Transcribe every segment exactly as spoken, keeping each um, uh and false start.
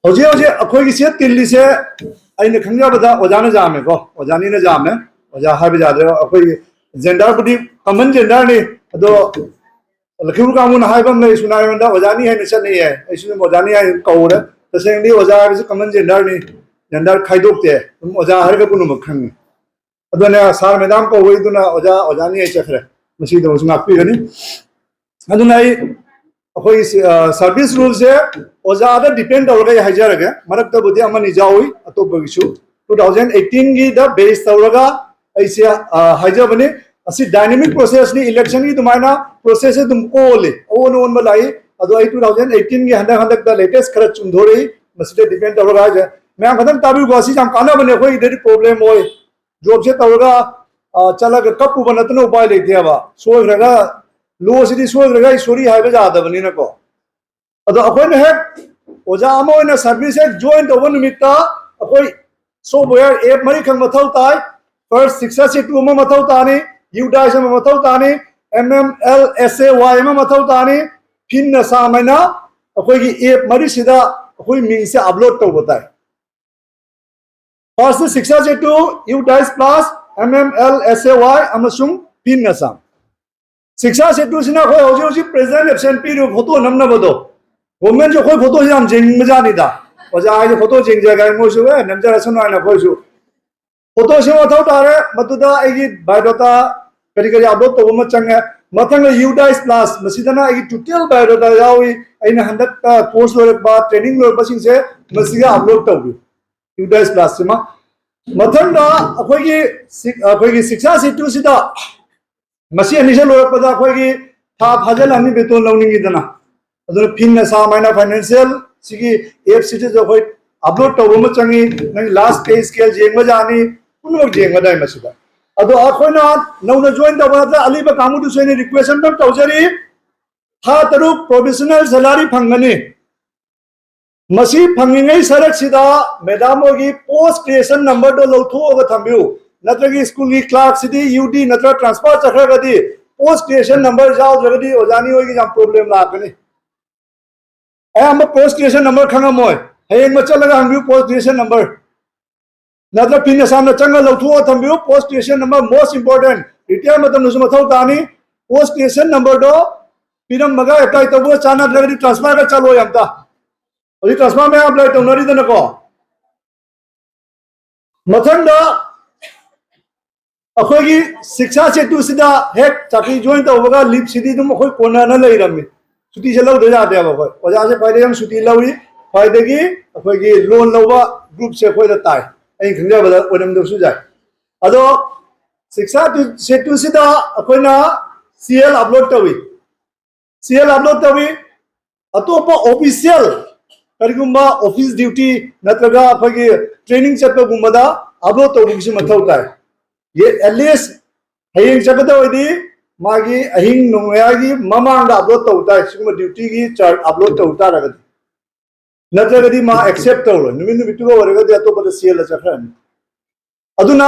ꯍꯧꯖꯤꯛ ꯍꯧꯖꯤꯛ ꯑꯩꯈꯣꯏꯒꯤ ꯁꯤꯗ ꯇꯤꯜꯂꯤꯁꯦ, ꯑꯩꯅ ꯈꯪꯖꯕꯗ ꯑꯣꯖꯥꯅ ꯌꯥꯝꯃꯦꯀꯣ, ꯑꯣꯖꯥꯅꯤꯅ ꯌꯥꯝꯃꯦ꯫ ꯑꯣꯖꯥ ꯍꯥꯏꯕ ꯌꯥꯗ꯭ꯔꯦ, ꯑꯩꯈꯣꯏꯒꯤ genderꯕꯨꯗꯤ common genderꯅꯤ꯫ ꯑꯗꯣ ꯂꯛꯈꯤꯕꯨ ꯀꯥꯡꯕꯨꯅ ꯍꯥꯏꯕ ꯑꯃ ꯂꯩ, ꯁꯨꯅꯥꯏꯔꯣꯟꯗ ꯑꯣꯖꯥꯅꯤ ꯍꯥꯏꯅ ꯆꯠꯅꯩꯌꯦ, ꯑꯩꯁꯨ ꯑꯗꯨꯝ ꯑꯣꯖꯥꯅꯤ ꯍꯥꯏꯅ ꯀꯧꯔꯦ꯫ ꯇꯁꯦꯡꯅꯗꯤ ꯑꯣꯖꯥ ꯍꯥꯏꯕꯁꯤ common genderꯅꯤ, gender ꯈꯥꯏꯗꯣꯛꯇꯦ, ꯑꯗꯨꯝ ꯑꯣꯖꯥ ꯍꯥꯏꯔꯒ ꯄꯨꯝꯅꯃꯛ ꯈꯪꯉꯤ꯫ ꯑꯗꯨꯅ sir madam ꯀꯧꯕꯩꯗꯨꯅ ꯑꯣꯖꯥ, ꯑꯣꯖꯥꯅꯤ ꯑꯩ ꯆꯠꯈ꯭ꯔꯦ꯫ ꯃꯁꯤꯗꯃꯛꯁꯨ ꯉꯥꯛꯄꯤꯒꯅꯤ꯫ ꯑꯗꯨꯅ ꯑꯩ, ꯑꯩꯈꯣꯏꯒꯤ service ruleꯁꯦ ꯑꯣꯖꯥꯗ depend ꯇꯧꯔꯒ ꯑꯩ ꯍꯥꯏꯖꯔꯒꯦ, ꯃꯔꯛꯇꯕꯨꯗꯤ ꯑꯃꯅꯤ ꯌꯥꯎꯏ ꯑꯇꯣꯞꯄꯒꯤꯁꯨ꯫ Two thousand eighteenꯒꯤꯗ base ꯇꯧꯔꯒ ꯑꯩꯁꯦ ꯍꯥꯏꯖꯕꯅꯤ꯫ ꯑꯁꯤ dynamic processꯅꯤ, electionꯒꯤ ꯑꯗꯨꯃꯥꯏꯅ process ꯑꯗꯨꯝ ꯑꯣꯜꯂꯤ, ꯑꯑꯣꯟ ꯑꯑꯣꯟꯕ ꯂꯥꯛꯏ꯫ ꯑꯗꯣ ꯑꯩ two thousand eighteenꯒꯤ ꯍꯟꯗꯛ ꯍꯟꯗꯛꯇ latest ꯈꯔ ꯆꯨꯝꯊꯣꯔꯛꯏ, ꯃꯁꯤꯗ depend ꯇꯧꯔꯒ ꯍꯥꯏꯁꯦ꯫ ꯃꯌꯥꯝ ꯈꯤꯇꯪ ꯇꯥꯕꯤꯌꯨꯀꯣ, ꯑꯁꯤ ꯌꯥꯝ ꯀꯥꯟꯅꯕꯅꯦ, ꯑꯩꯈꯣꯏꯒꯤꯗꯗꯤ problem ꯑꯣꯏ꯫ Jobꯁꯦ ꯇꯧꯔꯒ ꯆꯠꯂꯒ ꯀꯞꯄꯨꯕ ꯅꯠꯇꯅ ꯎꯄꯥꯏ ꯂꯩꯇꯦꯕ꯫ ꯁꯣꯏꯈ꯭ꯔꯒ, lawꯁꯤꯗꯤ ꯁꯣꯏꯈ꯭ꯔꯒ ꯑꯩ sorry ꯍꯥꯏꯕ ꯌꯥꯗꯕꯅꯤꯅꯀꯣ꯫ ꯑꯗꯣ ꯑꯩꯈꯣꯏꯅ ꯍꯦꯛ ꯑꯣꯖꯥ ꯑꯃ ꯑꯣꯏꯅ service ꯍꯦꯛ join ꯇꯧꯕ ꯅꯨꯃꯤꯠꯇ ꯑꯩꯈꯣꯏ software app ꯃꯔꯤꯈꯛ ꯃꯊꯧ ꯇꯥꯏ꯫ First, Shiksha Setu ꯑꯃ ꯃꯊꯧ ꯇꯥꯅꯤ, UDISE ꯑꯃ ꯃꯊꯧ ꯇꯥꯅꯤ, MMLSAY ꯑꯃ ꯃꯊꯧ ꯇꯥꯅꯤ꯫ ꯐꯤꯟ ꯑꯁꯥꯝ ꯍꯥꯏꯅ ꯑꯩꯈꯣꯏꯒꯤ app ꯃꯔꯤꯁꯤꯗ ꯑꯩꯈꯣꯏ ꯃꯤꯡꯁꯦ upload ꯇꯧꯕ ꯇꯥꯏ꯫ First, Shiksha Setu, UDISE Plus, MMLSAY ꯑꯃꯁꯨꯡ ꯐꯤꯟ ꯑꯁꯥꯝ꯫ Shiksha Setuꯁꯤꯅ ꯑꯩꯈꯣꯏ ꯍꯧꯖꯤꯛ ꯍꯧꯖꯤꯛ present absent ꯄꯤꯔꯤꯕ photo ꯅꯝꯅꯕꯗꯣ꯫ Governmentꯁꯨ ꯑꯩꯈꯣꯏ photoꯁꯤ ꯌꯥꯝ ꯌꯦꯡꯅꯤꯡꯕꯖꯥꯠꯅꯤꯗ꯫ ꯑꯣꯖꯥ ꯍꯥꯏꯁꯦ photo ꯌꯦꯡꯖꯒꯦ ꯍꯥꯏ, ꯃꯣꯏꯁꯨ ꯑꯦ ꯅꯝꯖꯔꯁꯅꯨ ꯍꯥꯏꯅ ꯑꯩꯈꯣꯏꯁꯨ photoꯁꯤ ꯃꯊꯧ ꯇꯥꯔꯦ꯫ ꯃꯗꯨꯗ ꯑꯩꯒꯤ biodata ꯀꯔꯤ ꯀꯔꯤ upload ꯇꯧꯕ ꯑꯃ ꯆꯪꯉꯦ꯫ ꯃꯊꯪꯗ UDISE Plus, ꯃꯁꯤꯗꯅ ꯑꯩꯒꯤ total biodata ꯌꯥꯎꯏ꯫ ꯑꯩꯅ ꯍꯟꯗꯛꯇ course ꯂꯣꯏꯔꯛꯄ, training ꯂꯣꯏꯔꯛꯄꯁꯤꯡꯁꯦ ꯃꯁꯤꯒ upload ꯇꯧꯕꯤ꯫ UDISE Plusꯁꯤꯃ꯫ ꯃꯊꯪꯗ ꯑꯩꯈꯣꯏꯒꯤ ꯁꯤ-, ꯑꯩꯈꯣꯏꯒꯤ Shiksha Setuꯁꯤꯗ ꯃꯁꯤ ꯑꯅꯤꯁꯦ ꯂꯣꯏꯔꯛꯄꯗ ꯑꯩꯈꯣꯏꯒꯤ ꯊꯥ ꯐꯥꯖꯤꯜꯂꯅꯤ ꯕꯦꯇꯣꯟ ꯂꯧꯅꯤꯡꯉꯤꯗꯅ꯫ ꯑꯗꯨꯅ ꯐꯤꯟ ꯑꯁꯥꯝ ꯍꯥꯏꯅ financial ꯁꯤꯒꯤ appꯁꯤꯗꯁꯨ ꯑꯩꯈꯣꯏ upload ꯇꯧꯕ ꯑꯃ ꯆꯪꯉꯤ꯫ ꯅꯪ last pay scale ꯌꯦꯡꯕ ꯌꯥꯅꯤ, ꯄꯨꯝꯅꯃꯛ ꯌꯦꯡꯒꯗꯥꯏ ꯃꯁꯤꯗ꯫ ꯑꯗꯣ ꯑꯩꯈꯣꯏꯅ ꯅꯧꯅ join ꯇꯧꯕ ꯅꯠꯇ꯭ꯔꯒ ꯑꯂꯤꯕ ꯀꯥꯡꯕꯨꯗꯨꯁꯨ ꯑꯩꯅ request ꯑꯝꯇꯪ ꯇꯧꯖꯔꯤ꯫ ꯊꯥ ꯇꯔꯨꯛ provisional salary ꯐꯪꯒꯅꯤ꯫ ꯃꯁꯤ ꯐꯪꯂꯤꯉꯩ ꯁꯔꯛꯁꯤꯗ madam ꯍꯣꯏꯒꯤ post creation numberꯗꯣ ꯂꯧꯊꯣꯛꯑꯒ ꯊꯝꯕꯤꯌꯨ꯫ ꯅꯠꯇ꯭ꯔꯒ schoolꯒꯤ clerkꯁꯤꯗꯤ UD ꯅꯠꯇ꯭ꯔꯒ transfer ꯆꯠꯈ꯭ꯔꯒꯗꯤ post creation number ꯌꯥꯎꯗ꯭ꯔꯒꯗꯤ ꯑꯣꯖꯥꯅꯤ ꯍꯣꯏꯒꯤ ꯌꯥꯝ problem ꯂꯥꯛꯀꯅꯤ꯫ ꯑꯌꯥꯝꯕ post creation number ꯈꯪꯉꯝꯃꯣꯏ꯫ ꯍꯌꯦꯡ ꯃ ꯆꯠꯂꯒ ꯍꯪꯕꯤꯌꯨ post creation number꯫ ꯅꯠꯇ꯭ꯔ ꯐꯤꯅ ꯁꯥꯝꯅ ꯆꯪꯉ ꯂꯧꯊꯣꯛꯑ ꯊꯝꯕꯤꯌꯨ꯫ Post creation number most important, retire ꯃꯇꯝꯗꯁꯨ ꯃꯊꯧ ꯇꯥꯅꯤ꯫ Post creation numberꯗꯣ ꯄꯤꯔꯝꯃꯒ apply ꯇꯧꯕꯒ ꯆꯥꯟꯅꯗ꯭ꯔꯒꯗꯤ transferꯒ ꯆꯠꯂꯣꯏ ꯑꯝꯇ꯫ ꯍꯧꯖꯤꯛ transfer ꯃꯌꯥꯝ apply ꯇꯧꯅꯔꯤꯗꯅꯀꯣ꯫ ꯃꯊꯪꯗ ꯑꯩꯈꯣꯏꯒꯤ ꯁꯤꯛꯁꯥ ꯁꯦꯇꯨꯁꯤꯗ ꯍꯦꯛ ꯆꯥꯀ꯭ꯔꯤ join ꯇꯧꯕꯒ leaveꯁꯤꯗꯤ ꯑꯗꯨꯝ ꯑꯩꯈꯣꯏ ꯀꯣꯟꯅꯅ ꯂꯩꯔꯝꯃꯤ꯫ ꯁꯨꯇꯤꯁꯦ ꯂꯧꯗ ꯌꯥꯗꯦꯕ ꯑꯩꯈꯣꯏ꯫ ꯑꯣꯖꯥꯁꯦ ꯈ꯭ꯋꯥꯏꯗꯒꯤ ꯌꯥꯝ ꯁꯨꯇꯤ ꯂꯧꯏ, ꯈ꯭ꯋꯥꯏꯗꯒꯤ ꯑꯩꯈꯣꯏꯒꯤ loan ꯂꯧꯕ groupꯁꯦ ꯑꯩꯈꯣꯏꯗ ꯇꯥꯏ꯫ ꯑꯩꯅ ꯈꯪꯖꯕꯗ ꯑꯣꯏꯔꯝꯗꯕꯁꯨ ꯌꯥꯏ꯫ ꯑꯗꯣ ꯁꯤꯛꯁꯥ ꯁꯦꯇꯨꯁꯤꯗ ꯑꯩꯈꯣꯏꯅ CL upload ꯇꯧꯏ꯫ CL upload ꯇꯧꯏ꯫ ꯑꯇꯣꯞꯄ official ꯀꯔꯤꯒꯨꯝꯕ office duty ꯅꯠꯇ꯭ꯔꯒ ꯑꯩꯈꯣꯏꯒꯤ training ꯆꯠꯄꯒꯨꯝꯕꯗ upload ꯇꯧꯕꯒꯤꯁꯨ ꯃꯊꯧ ꯇꯥꯏ꯫ At least ꯍꯌꯦꯡ ꯆꯠꯀꯗꯧꯔꯗꯤ ꯃꯥꯒꯤ ꯑꯍꯤꯡ ꯅꯣꯡꯌꯥꯏꯒꯤ ꯃꯃꯥꯡꯗ upload ꯇꯧ ꯇꯥꯏ꯫ ꯁꯤꯒꯨꯝꯕ dutyꯒꯤ chart upload ꯇꯧ ꯇꯥꯔꯒꯗꯤ, ꯅꯠꯇ꯭ꯔꯒꯗꯤ ꯃꯥ accept ꯇꯧꯔꯣꯏ꯫ ꯅꯨꯃꯤꯠ ꯅꯨꯃꯤꯠꯇꯨꯒ ꯑꯣꯏꯔꯒꯗꯤ ꯑꯇꯣꯞꯄꯗ CLꯗ ꯆꯠꯈ꯭ꯔꯅꯤ꯫ ꯑꯗꯨꯅ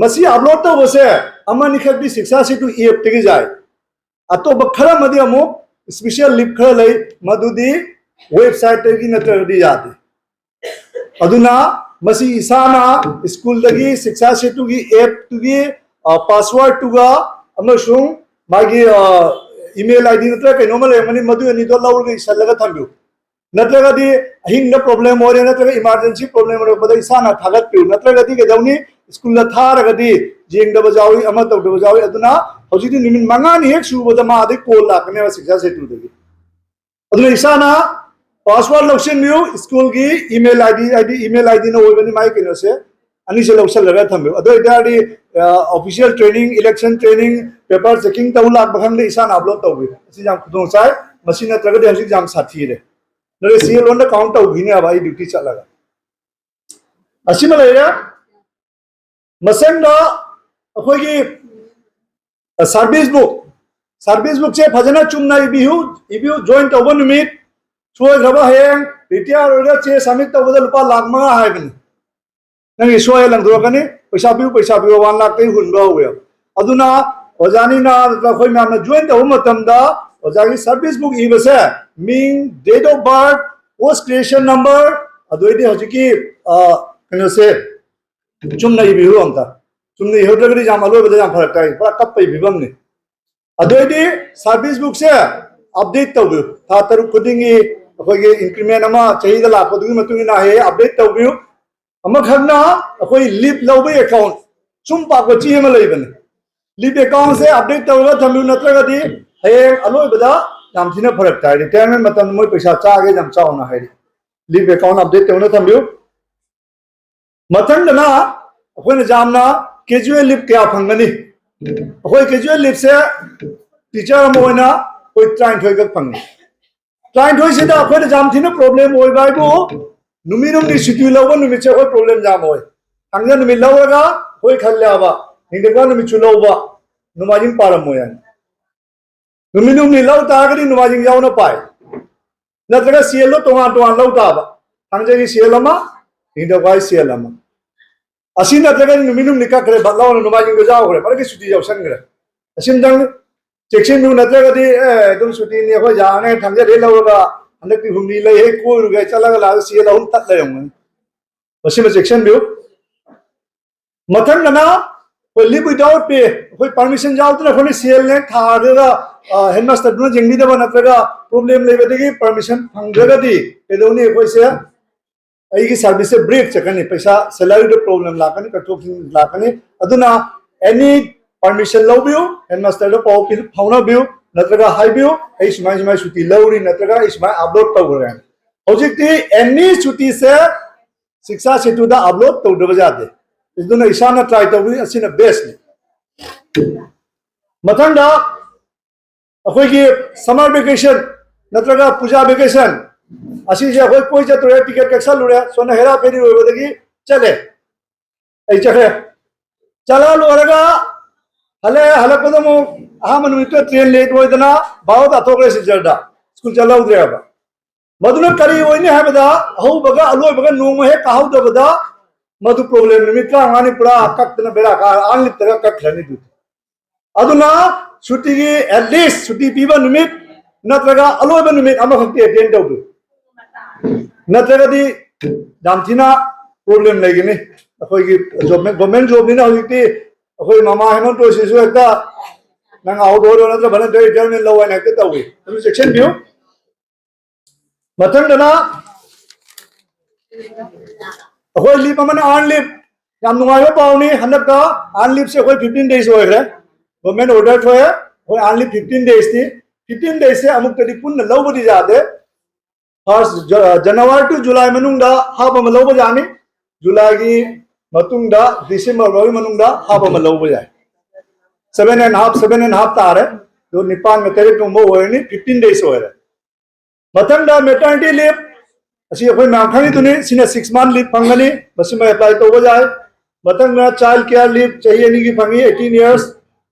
ꯃꯁꯤ upload ꯇꯧꯕꯁꯦ ꯑꯃꯅꯤꯈꯛꯇꯤ ꯁꯤꯛꯁꯥ ꯁꯦꯇꯨ appꯇꯒꯤ ꯌꯥꯏ꯫ ꯑꯇꯣꯞꯄ ꯈꯔ ꯑꯃꯗꯤ ꯑꯃꯨꯛ special leave ꯈꯔ ꯂꯩ, ꯃꯗꯨꯗꯤ websiteꯇꯒꯤ ꯅꯠꯇ꯭ꯔꯒꯗꯤ ꯌꯥꯗꯦ꯫ ꯑꯗꯨꯅ ꯃꯁꯤ ꯏꯁꯥꯅ schoolꯗꯒꯤ ꯁꯤꯛꯁꯥ ꯁꯦꯇꯨꯒꯤ appꯇꯨꯒꯤ passwordꯇꯨꯒ ꯑꯃꯁꯨꯡ ꯃꯥꯒꯤ email ID ꯅꯠꯇ꯭ꯔꯒ ꯀꯩꯅꯣꯝꯃ ꯂꯩꯔꯝꯒꯅꯤ, ꯃꯗꯨ ꯑꯅꯤꯗꯣ ꯂꯧꯔꯒ ꯏꯁꯜꯂꯒ ꯊꯝꯕꯤꯌꯨ꯫ ꯅꯠꯇ꯭ꯔꯒꯗꯤ ꯑꯍꯤꯡꯗ problem ꯑꯣꯏꯔꯦ ꯅꯠꯇ꯭ꯔꯒ emergency problem ꯑꯣꯏꯔꯛꯄꯗ ꯏꯁꯥꯅ ꯊꯥꯒꯠꯄꯤꯌꯨ꯫ ꯅꯠꯇ꯭ꯔꯒꯗꯤ ꯀꯩꯗꯧꯅꯤ? Schoolꯗ ꯊꯥꯔꯒꯗꯤ ꯌꯦꯡꯗꯕ ꯌꯥꯎꯏ, ꯑꯃ ꯇꯧꯗꯕ ꯌꯥꯎꯏ꯫ ꯑꯗꯨꯅ ꯍꯧꯖꯤꯛꯇꯤ ꯅꯨꯃꯤꯠ ꯃꯉꯥꯅꯤ ꯍꯦꯛ ꯁꯨꯕꯗ ꯃꯥ ꯑꯗꯩ call ꯂꯥꯛꯀꯅꯦꯕ ꯁꯤꯛꯁꯥ ꯁꯦꯇꯨꯗꯒꯤ꯫ ꯑꯗꯨꯅ ꯏꯁꯥꯅ password ꯂꯧꯁꯤꯟꯕꯤꯌꯨ꯫ Schoolꯒꯤ email ID, ID, email IDꯅ ꯑꯣꯏꯕꯅꯤ ꯃꯥꯒꯤ ꯀꯩꯅꯣꯁꯦ꯫ ꯑꯅꯤꯁꯦ ꯂꯧꯁꯤꯜꯂꯒ ꯊꯝꯕꯤꯌꯨ꯫ ꯑꯗꯨ ꯑꯣꯏꯇꯥꯔꯗꯤ official training, election training, paper checking ꯇꯧ ꯂꯥꯛꯄ ꯈꯪꯗꯦ, ꯏꯁꯥꯅ upload ꯇꯧꯕꯤꯌꯨ꯫ ꯑꯁꯤ ꯌꯥꯝ ꯈꯨꯗꯣꯡ ꯆꯥꯏ꯫ ꯃꯁꯤ ꯅꯠꯇ꯭ꯔꯒꯗꯤ ꯍꯧꯖꯤꯛ ꯌꯥꯝ ꯁꯥꯊꯤꯔꯦ꯫ ꯅꯠꯇ꯭ꯔꯒ CLOꯟꯗ count ꯇꯧꯈꯤꯅꯦꯕ ꯑꯩ duty ꯆꯠꯂꯒ꯫ ꯑꯁꯤꯃ ꯂꯩꯔꯦ꯫ ꯃꯊꯪꯗ ꯑꯩꯈꯣꯏꯒꯤ service book, service bookꯁꯦ ꯐꯖꯅ ꯆꯨꯝꯅ ꯏꯕꯤꯌꯨ꯫ ꯏꯕꯤꯌꯨ, join ꯇꯧꯕ ꯅꯨꯃꯤꯠ ꯁꯣꯏꯈ꯭ꯔꯕ ꯍꯌꯦꯡ retire ꯑꯣꯏꯔꯒ ꯆꯦ submit ꯇꯧꯕꯗ ꯂꯨꯄꯥ ꯂꯥꯈ ꯃꯉꯥ ꯍꯥꯏꯕꯅꯤ꯫ ꯅꯪꯒꯤ ꯁꯣꯏ ꯂꯪꯊꯣꯔꯛꯀꯅꯤ꯫ "ꯄꯩꯁꯥ ꯄꯤꯌꯨ, ꯄꯩꯁꯥ ꯄꯤꯌꯨ", ꯋꯥꯟ ꯂꯥꯈꯇꯒꯤ ꯍꯨꯟꯕ ꯍꯧꯋꯦꯕ꯫ ꯑꯗꯨꯅ ꯑꯣꯖꯥꯅꯤꯅ ꯅꯠꯇ꯭ꯔꯒ ꯑꯩꯈꯣꯏ ꯃꯌꯥꯝꯅ join ꯇꯧꯕ ꯃꯇꯝꯗ ꯑꯣꯖꯥꯒꯤ service book ꯏꯕꯁꯦ ꯃꯤꯡ, date of birth, post creation number, ꯑꯗꯨ ꯑꯣꯏꯗꯤ ꯍꯧꯖꯤꯛꯀꯤ, ꯑ, ꯀꯩꯅꯣꯁꯦ ꯆꯨꯝꯅ ꯏꯕꯤꯌꯨ ꯑꯝꯇ꯫ ꯆꯨꯝꯅ ꯏꯍꯧꯗ꯭ꯔꯒꯗꯤ ꯌꯥꯝ ꯑꯂꯣꯏꯕꯗ ꯌꯥꯝ ꯐꯔꯛ ꯇꯥꯏ, ꯄꯨꯔꯥ ꯀꯞꯄꯒꯤ ꯐꯤꯕꯝꯅꯤ꯫ ꯑꯗꯨ ꯑꯣꯏꯗꯤ ꯁꯥꯔꯚꯤꯁ ꯕꯨꯛꯁꯦ ꯑꯞꯗꯦꯠ ꯇꯧꯕꯤꯌꯨ꯫ ꯊꯥ ꯇꯔꯨꯛ ꯈꯨꯗꯤꯡꯒꯤ ꯑꯩꯈꯣꯏꯒꯤ ꯏꯟꯀ꯭ꯔꯤꯃꯦꯟ ꯑꯃ ꯆꯍꯤꯗ ꯂꯥꯛꯄꯗꯨꯒꯤ ꯃꯇꯨꯡ ꯏꯟꯅ ꯍꯦꯛ ꯍꯦꯛ ꯑꯞꯗꯦꯠ ꯇꯧꯕꯤꯌꯨ꯫ ꯑꯃꯈꯛꯅ ꯑꯩꯈꯣꯏ ꯂꯤꯞ ꯂꯧꯕꯒꯤ ꯑꯦꯀꯥꯎꯟ ꯁꯨꯝ ꯄꯥꯛꯄ ꯆꯦ ꯑꯃ ꯂꯩꯕꯅꯤ꯫ ꯂꯤꯞ ꯑꯦꯀꯥꯎꯟꯁꯦ ꯑꯞꯗꯦꯠ ꯇꯧꯔꯒ ꯊꯝꯕꯤꯌꯨ, ꯅꯠꯇ꯭ꯔꯒꯗꯤ ꯍꯌꯦꯡ ꯑꯂꯣꯏꯕꯗ ꯌꯥꯝ ꯊꯤꯅ ꯐꯔꯛ ꯇꯥꯏ꯫ ꯔꯤꯇꯥꯌꯔꯃꯦꯟ ꯃꯇꯝꯗ ꯃꯣꯏ ꯄꯩꯁꯥ ꯆꯥꯒꯦ ꯌꯥꯝ ꯆꯥꯎꯅ ꯍꯥꯏꯔꯤ꯫ ꯂꯤꯞ ꯑꯦꯀꯥꯎꯟ ꯑꯞꯗꯦꯠ ꯇꯧꯅ ꯊꯝꯕꯤꯌꯨ꯫ ꯃꯊꯪꯗꯅ ꯑꯩꯈꯣꯏꯅ ꯌꯥꯝꯅ ꯀꯦꯖꯨꯋꯦꯜ ꯂꯤꯞ ꯀꯌꯥ ꯐꯪꯒꯅꯤ? ꯑꯩꯈꯣꯏ ꯀꯦꯖꯨꯋꯦꯜ ꯂꯤꯞꯁꯦ ꯇꯤꯆꯔ ꯑꯃ ꯑꯣꯏꯅ ꯑꯩꯈꯣꯏ ꯇꯔꯥꯅꯤꯊꯣꯏꯈꯛ ꯐꯪꯉꯤ꯫ ꯇꯔꯥꯅꯤꯊꯣꯏꯁꯤꯗ ꯑꯩꯈꯣꯏꯅ ꯌꯥꯝ ꯊꯤꯅ ꯄ꯭ꯔꯣꯕ꯭ꯂꯦꯝ ꯑꯣꯏꯕ ꯍꯥꯏꯕꯨ ꯅꯨꯃꯤꯠ ꯍꯨꯝꯅꯤ ꯁꯨꯇꯤ ꯂꯧꯕ ꯅꯨꯃꯤꯠꯁꯦ ꯑꯩꯈꯣꯏ ꯄ꯭ꯔꯣꯕ꯭ꯂꯦꯝ ꯌꯥꯝ ꯑꯣꯏ꯫ ꯊꯥꯡꯖ ꯅꯨꯃꯤꯠ ꯂꯧꯔꯒ ꯑꯩꯈꯣꯏ ꯈꯜꯂꯦꯕ, ꯅꯤꯡꯊꯧꯀꯥ ꯅꯨꯃꯤꯠꯁꯨ ꯂꯧꯕ, ꯅꯣꯡꯃꯥꯏꯖꯤꯡ ꯄꯥꯔꯝꯃꯣꯏ ꯍꯥꯏꯅ꯫ ꯅꯨꯃꯤꯠ ꯍꯨꯝꯅꯤ ꯂꯧ ꯇꯥꯔꯒꯗꯤ ꯅꯣꯡꯃꯥꯏꯖꯤꯡ ꯌꯥꯎꯅ ꯄꯥꯏ, ꯅꯠꯇ꯭ꯔꯒ ꯁꯦꯜꯗꯣ ꯇꯣꯉꯥꯟ ꯇꯣꯉꯥꯟ ꯂꯧ ꯇꯥꯕ꯫ ꯊꯥꯡꯖꯒꯤ ꯁꯦꯜ ꯑꯃ, ꯅꯤꯡꯊꯧꯀꯥꯒꯤ ꯁꯦꯜ ꯑꯃ꯫ ꯑꯁꯤ ꯅꯠꯇ꯭ꯔꯒꯗꯤ ꯅꯨꯃꯤꯠ ꯍꯨꯝꯅꯤ ꯀꯛꯈ꯭ꯔꯦ, ꯕꯠ ꯂꯧꯔ ꯅꯣꯡꯃꯥꯏꯖꯤꯡꯗꯣ ꯌꯥꯎꯈ꯭ꯔꯦ, ꯃꯔꯛꯀꯤ ꯁꯨꯇꯤ ꯌꯥꯎꯁꯟꯈ꯭ꯔꯦ꯫ ꯑꯁꯤꯝꯇꯪ ꯆꯦꯛꯁꯤꯟꯕꯤꯌꯨ, ꯅꯠꯇ꯭ꯔꯒꯗꯤ ꯑꯦ ꯑꯗꯨꯝ ꯁꯨꯇꯤꯅꯤ ꯑꯩꯈꯣꯏ ꯌꯥꯔꯅꯤ, ꯊꯥꯡꯖꯗꯩ ꯂꯧꯔꯒ ꯍꯟꯗꯛꯇꯤ ꯍꯨꯝꯅꯤ ꯂꯩ, ꯍꯦꯛ ꯀꯣꯏꯔꯨꯒꯦ ꯆꯠꯂꯒ ꯂꯥꯛꯑꯒ ꯁꯦꯜ ꯑꯍꯨꯝ ꯇꯠ ꯂꯩꯔꯝꯒꯅꯤ꯫ ꯃꯁꯤꯃ ꯆꯦꯛꯁꯤꯟꯕꯤꯌꯨ꯫ ꯃꯊꯪꯗꯅ ꯑꯩꯈꯣꯏ ꯂꯤꯞ ꯋꯤꯗꯥꯎꯠ ꯄꯦ, ꯑꯩꯈꯣꯏ ꯄꯔꯃꯤꯁꯟ ꯌꯥꯎꯗꯅ ꯑꯩꯈꯣꯏꯅ ꯁꯦꯜ ꯍꯦꯛ ꯊꯥꯔꯒ ꯍꯦꯗꯃꯥꯁꯇꯔꯗꯨꯅ ꯌꯦꯡꯕꯤꯗꯕ ꯅꯠꯇ꯭ꯔꯒ ꯄ꯭ꯔꯣꯕ꯭ꯂꯦꯝ ꯂꯩꯕꯗꯒꯤ ꯄꯔꯃꯤꯁꯟ ꯐꯪꯗ꯭ꯔꯒꯗꯤ ꯀꯩꯗꯧꯅꯤ? ꯑꯩꯈꯣꯏꯁꯦ ꯑꯩꯒꯤ ꯁꯥꯔꯚꯤꯁꯁꯦ ꯕ꯭ꯔꯦꯛ ꯆꯠꯀꯅꯤ, ꯄꯩꯁꯥ ꯁꯦꯂꯔꯤꯗ ꯄ꯭ꯔꯣꯕ꯭ꯂꯦꯝ ꯂꯥꯛꯀꯅꯤ, ꯀꯠꯊꯣꯛ ꯂꯥꯛꯀꯅꯤ꯫ ꯑꯗꯨꯅ ꯑꯦꯅꯤ ꯄꯔꯃꯤꯁꯟ ꯂꯧꯕꯤꯌꯨ, ꯍꯦꯗꯃꯥꯁꯇꯔꯗ ꯄꯥꯎ ꯄꯤ-, ꯐꯥꯎꯅꯕꯤꯌꯨ, ꯅꯠꯇ꯭ꯔꯒ ꯍꯥꯏꯕꯤꯌꯨ, "ꯑꯩ ꯁꯨꯃꯥꯏ ꯁꯨꯃꯥꯏ ꯁꯨꯇꯤ ꯂꯧꯔꯤ, ꯅꯠꯇ꯭ꯔꯒ ꯑꯩ ꯁꯨꯃꯥꯏ ꯑꯞꯂꯣꯗ ꯇꯧꯈ꯭ꯔꯦ"꯫ ꯍꯧꯖꯤꯛꯇꯤ ꯑꯦꯅꯤ ꯁꯨꯇꯤꯁꯦ ꯁꯤꯛꯁꯥ ꯁꯦꯇꯨꯗ ꯑꯞꯂꯣꯗ ꯇꯧꯗꯕ ꯌꯥꯗꯦ꯫ ꯑꯗꯨꯅ ꯏꯁꯥꯅ ꯇ꯭ꯔꯥꯏ ꯇꯧꯕꯤ ꯑꯁꯤꯅ ꯕꯦꯁꯅꯤ꯫ ꯃꯊꯪꯗ ꯑꯩꯈꯣꯏꯒꯤ ꯁꯝꯃꯔ ꯚꯦꯀꯦꯁꯟ ꯅꯠꯇ꯭ꯔꯒ ꯄꯨꯖꯥ ꯚꯦꯀꯦꯁꯟ ꯑꯁꯤꯁꯦ ꯑꯩꯈꯣꯏ ꯀꯣꯏ ꯆꯠꯇꯣꯔꯦ, ꯇꯤꯀꯦꯠ ꯀꯛꯁꯜꯂꯨꯔꯦ, ꯁꯣꯝꯗ ꯍꯦꯔꯥ ꯐꯦꯔꯤ ꯑꯣꯏꯕꯗꯒꯤ ꯆꯠꯂꯦ꯫ ꯑꯩ ꯆꯠꯈ꯭ꯔꯦ꯫ ꯆꯠꯂ ꯂꯣꯏꯔꯒ ꯍꯜꯂꯛꯑꯦ꯫ ꯍꯜꯂꯛꯄꯗ ꯑꯃꯨꯛ ꯑꯍꯥꯟꯕ ꯅꯨꯃꯤꯠꯇ ꯇ꯭ꯔꯦꯟ ꯂꯦꯠ ꯑꯣꯏꯗꯅ ꯕꯥꯔꯣ ꯇꯥꯊꯣꯛꯈ꯭ꯔꯦ ꯁꯤꯜꯆꯔꯗ꯫ ꯁ꯭ꯀꯨꯜ ꯆꯠꯍꯧꯗ꯭ꯔꯦꯕ꯫ ꯃꯗꯨꯅ ꯀꯔꯤ ꯑꯣꯏꯅꯤ ꯍꯥꯏꯕꯗ, ꯑꯍꯧꯕꯒ ꯑꯂꯣꯏꯕꯒ ꯅꯣꯡꯃ ꯍꯦꯛ ꯀꯥꯍꯧꯗꯕꯗ ꯃꯗꯨ ꯄ꯭ꯔꯣꯕ꯭ꯂꯦꯝ ꯅꯨꯃꯤꯠ ꯇꯔꯥꯃꯉꯥꯅꯤ ꯄꯨꯔꯥ ꯀꯛꯇꯅ ꯕꯦꯔꯥ ꯀꯥ ꯑꯥꯟ ꯂꯤꯞꯇꯒ ꯀꯛꯈ꯭ꯔꯅꯤ ꯑꯗꯨꯗꯤ꯫ ꯑꯗꯨꯅ ꯁꯨꯇꯤꯒꯤ ꯑꯦꯠꯂꯤꯁ ꯁꯨꯇꯤ ꯄꯤꯕ ꯅꯨꯃꯤꯠ ꯅꯠꯇ꯭ꯔꯒ ꯑꯂꯣꯏꯕ ꯅꯨꯃꯤꯠ ꯑꯃꯈꯛꯇꯤ ꯑꯦꯇꯦꯟ ꯇꯧꯕꯤꯌꯨ꯫ ꯅꯠꯇ꯭ꯔꯒꯗꯤ ꯌꯥꯝ ꯊꯤꯅ ꯄ꯭ꯔꯣꯕ꯭ꯂꯦꯝ ꯂꯩꯒꯅꯤ꯫ ꯑꯩꯈꯣꯏꯒꯤ ꯖꯣꯕ, ꯒꯣꯔꯃꯦꯟ ꯖꯣꯕꯅꯤꯅ ꯍꯧꯖꯤꯛꯇꯤ ꯑꯩꯈꯣꯏ ꯃꯃꯥ ꯍꯦꯃꯟꯇ ꯍꯣꯏꯁꯤꯁꯨ ꯍꯦꯛꯇ ꯅꯪ ꯑꯥꯎꯠ ꯑꯣꯏꯔꯣ ꯅꯠꯇ꯭ꯔ ꯚꯂꯟꯇꯤꯌꯔ ꯔꯤꯇꯥꯌꯔꯃꯦꯟ ꯂꯧ ꯍꯥꯏꯅ ꯍꯦꯛꯇ ꯇꯧꯏ꯫ ꯑꯗꯨ ꯆꯦꯛꯁꯤꯟꯕꯤꯌꯨ꯫ ꯃꯊꯪꯗꯅ ꯑꯩꯈꯣꯏ ꯂꯤꯞ ꯑꯃꯅ ꯑꯥꯔꯟ ꯂꯤꯞ꯫ ꯌꯥꯝ ꯅꯨꯡꯉꯥꯏꯕ ꯄꯥꯎꯅꯤ꯫ ꯍꯟꯗꯛꯇ ꯑꯥꯔꯟ ꯂꯤꯞꯁꯦ ꯑꯩꯈꯣꯏ ꯐꯤꯐꯇꯤꯟ ꯗꯦꯖ ꯑꯣꯏꯈ꯭ꯔꯦ꯫ ꯒꯣꯔꯃꯦꯟ ꯑꯣꯔꯗꯔ ꯊꯣꯛꯑꯦ꯫ ꯑꯩꯈꯣꯏ ꯑꯥꯔꯟ ꯂꯤꯞ ꯐꯤꯐꯇꯤꯟ ꯗꯦꯖꯅꯤ꯫ ꯐꯤꯐꯇꯤꯟ ꯗꯦꯖꯁꯦ ꯑꯃꯨꯛꯇꯗꯤ ꯄꯨꯟꯅ ꯂꯧꯕꯗꯤ ꯌꯥꯗꯦ꯫ ꯐꯥꯔꯁ ꯖꯅꯋꯥꯔꯤ ꯇꯨ ꯖꯨꯂꯥꯏ ꯃꯅꯨꯡꯗ ꯍꯥꯞ ꯑꯃ ꯂꯧꯕ ꯌꯥꯅꯤ꯫ ꯖꯨꯂꯥꯏꯒꯤ ꯃꯇꯨꯡꯗ ꯗꯤꯁꯦꯝꯕꯔ ꯐꯥꯎꯒꯤ ꯃꯅꯨꯡꯗ ꯍꯥꯞ ꯑꯃ ꯂꯧꯕ ꯌꯥꯏ꯫ Seven and half, seven and half ꯇꯥꯔꯦ꯫ ꯑꯗꯣ ꯅꯤꯄꯥꯟꯒ ꯇꯔꯦꯠꯀꯨꯝꯕ ꯑꯣꯏꯔꯅꯤ, ꯐꯤꯐꯇꯤꯟ ꯗꯦꯖ ꯑꯣꯏꯔꯦ꯫ ꯃꯊꯪꯗ ꯃꯦꯇꯔꯅꯤꯇꯤ ꯂꯤꯞ, ꯑꯁꯤ ꯑꯩꯈꯣꯏ ꯃꯌꯥꯝ ꯈꯪꯉꯤꯗꯨꯅꯤ, ꯁꯤꯅ ꯁꯤꯛꯁ ꯃꯟꯊ ꯂꯤꯞ ꯐꯪꯒꯅꯤ, ꯃꯁꯤꯃ ꯑꯦꯄ꯭ꯂꯥꯏ ꯇꯧꯕ ꯌꯥꯏ꯫ ꯃꯊꯪꯗ ꯆꯥꯏꯜ ꯀꯤꯌꯔ ꯂꯤꯞ ꯆꯍꯤ ꯑꯅꯤꯒꯤ ꯐꯪꯉꯤ, ꯑꯩꯠꯇꯤꯟ ꯌꯔꯁ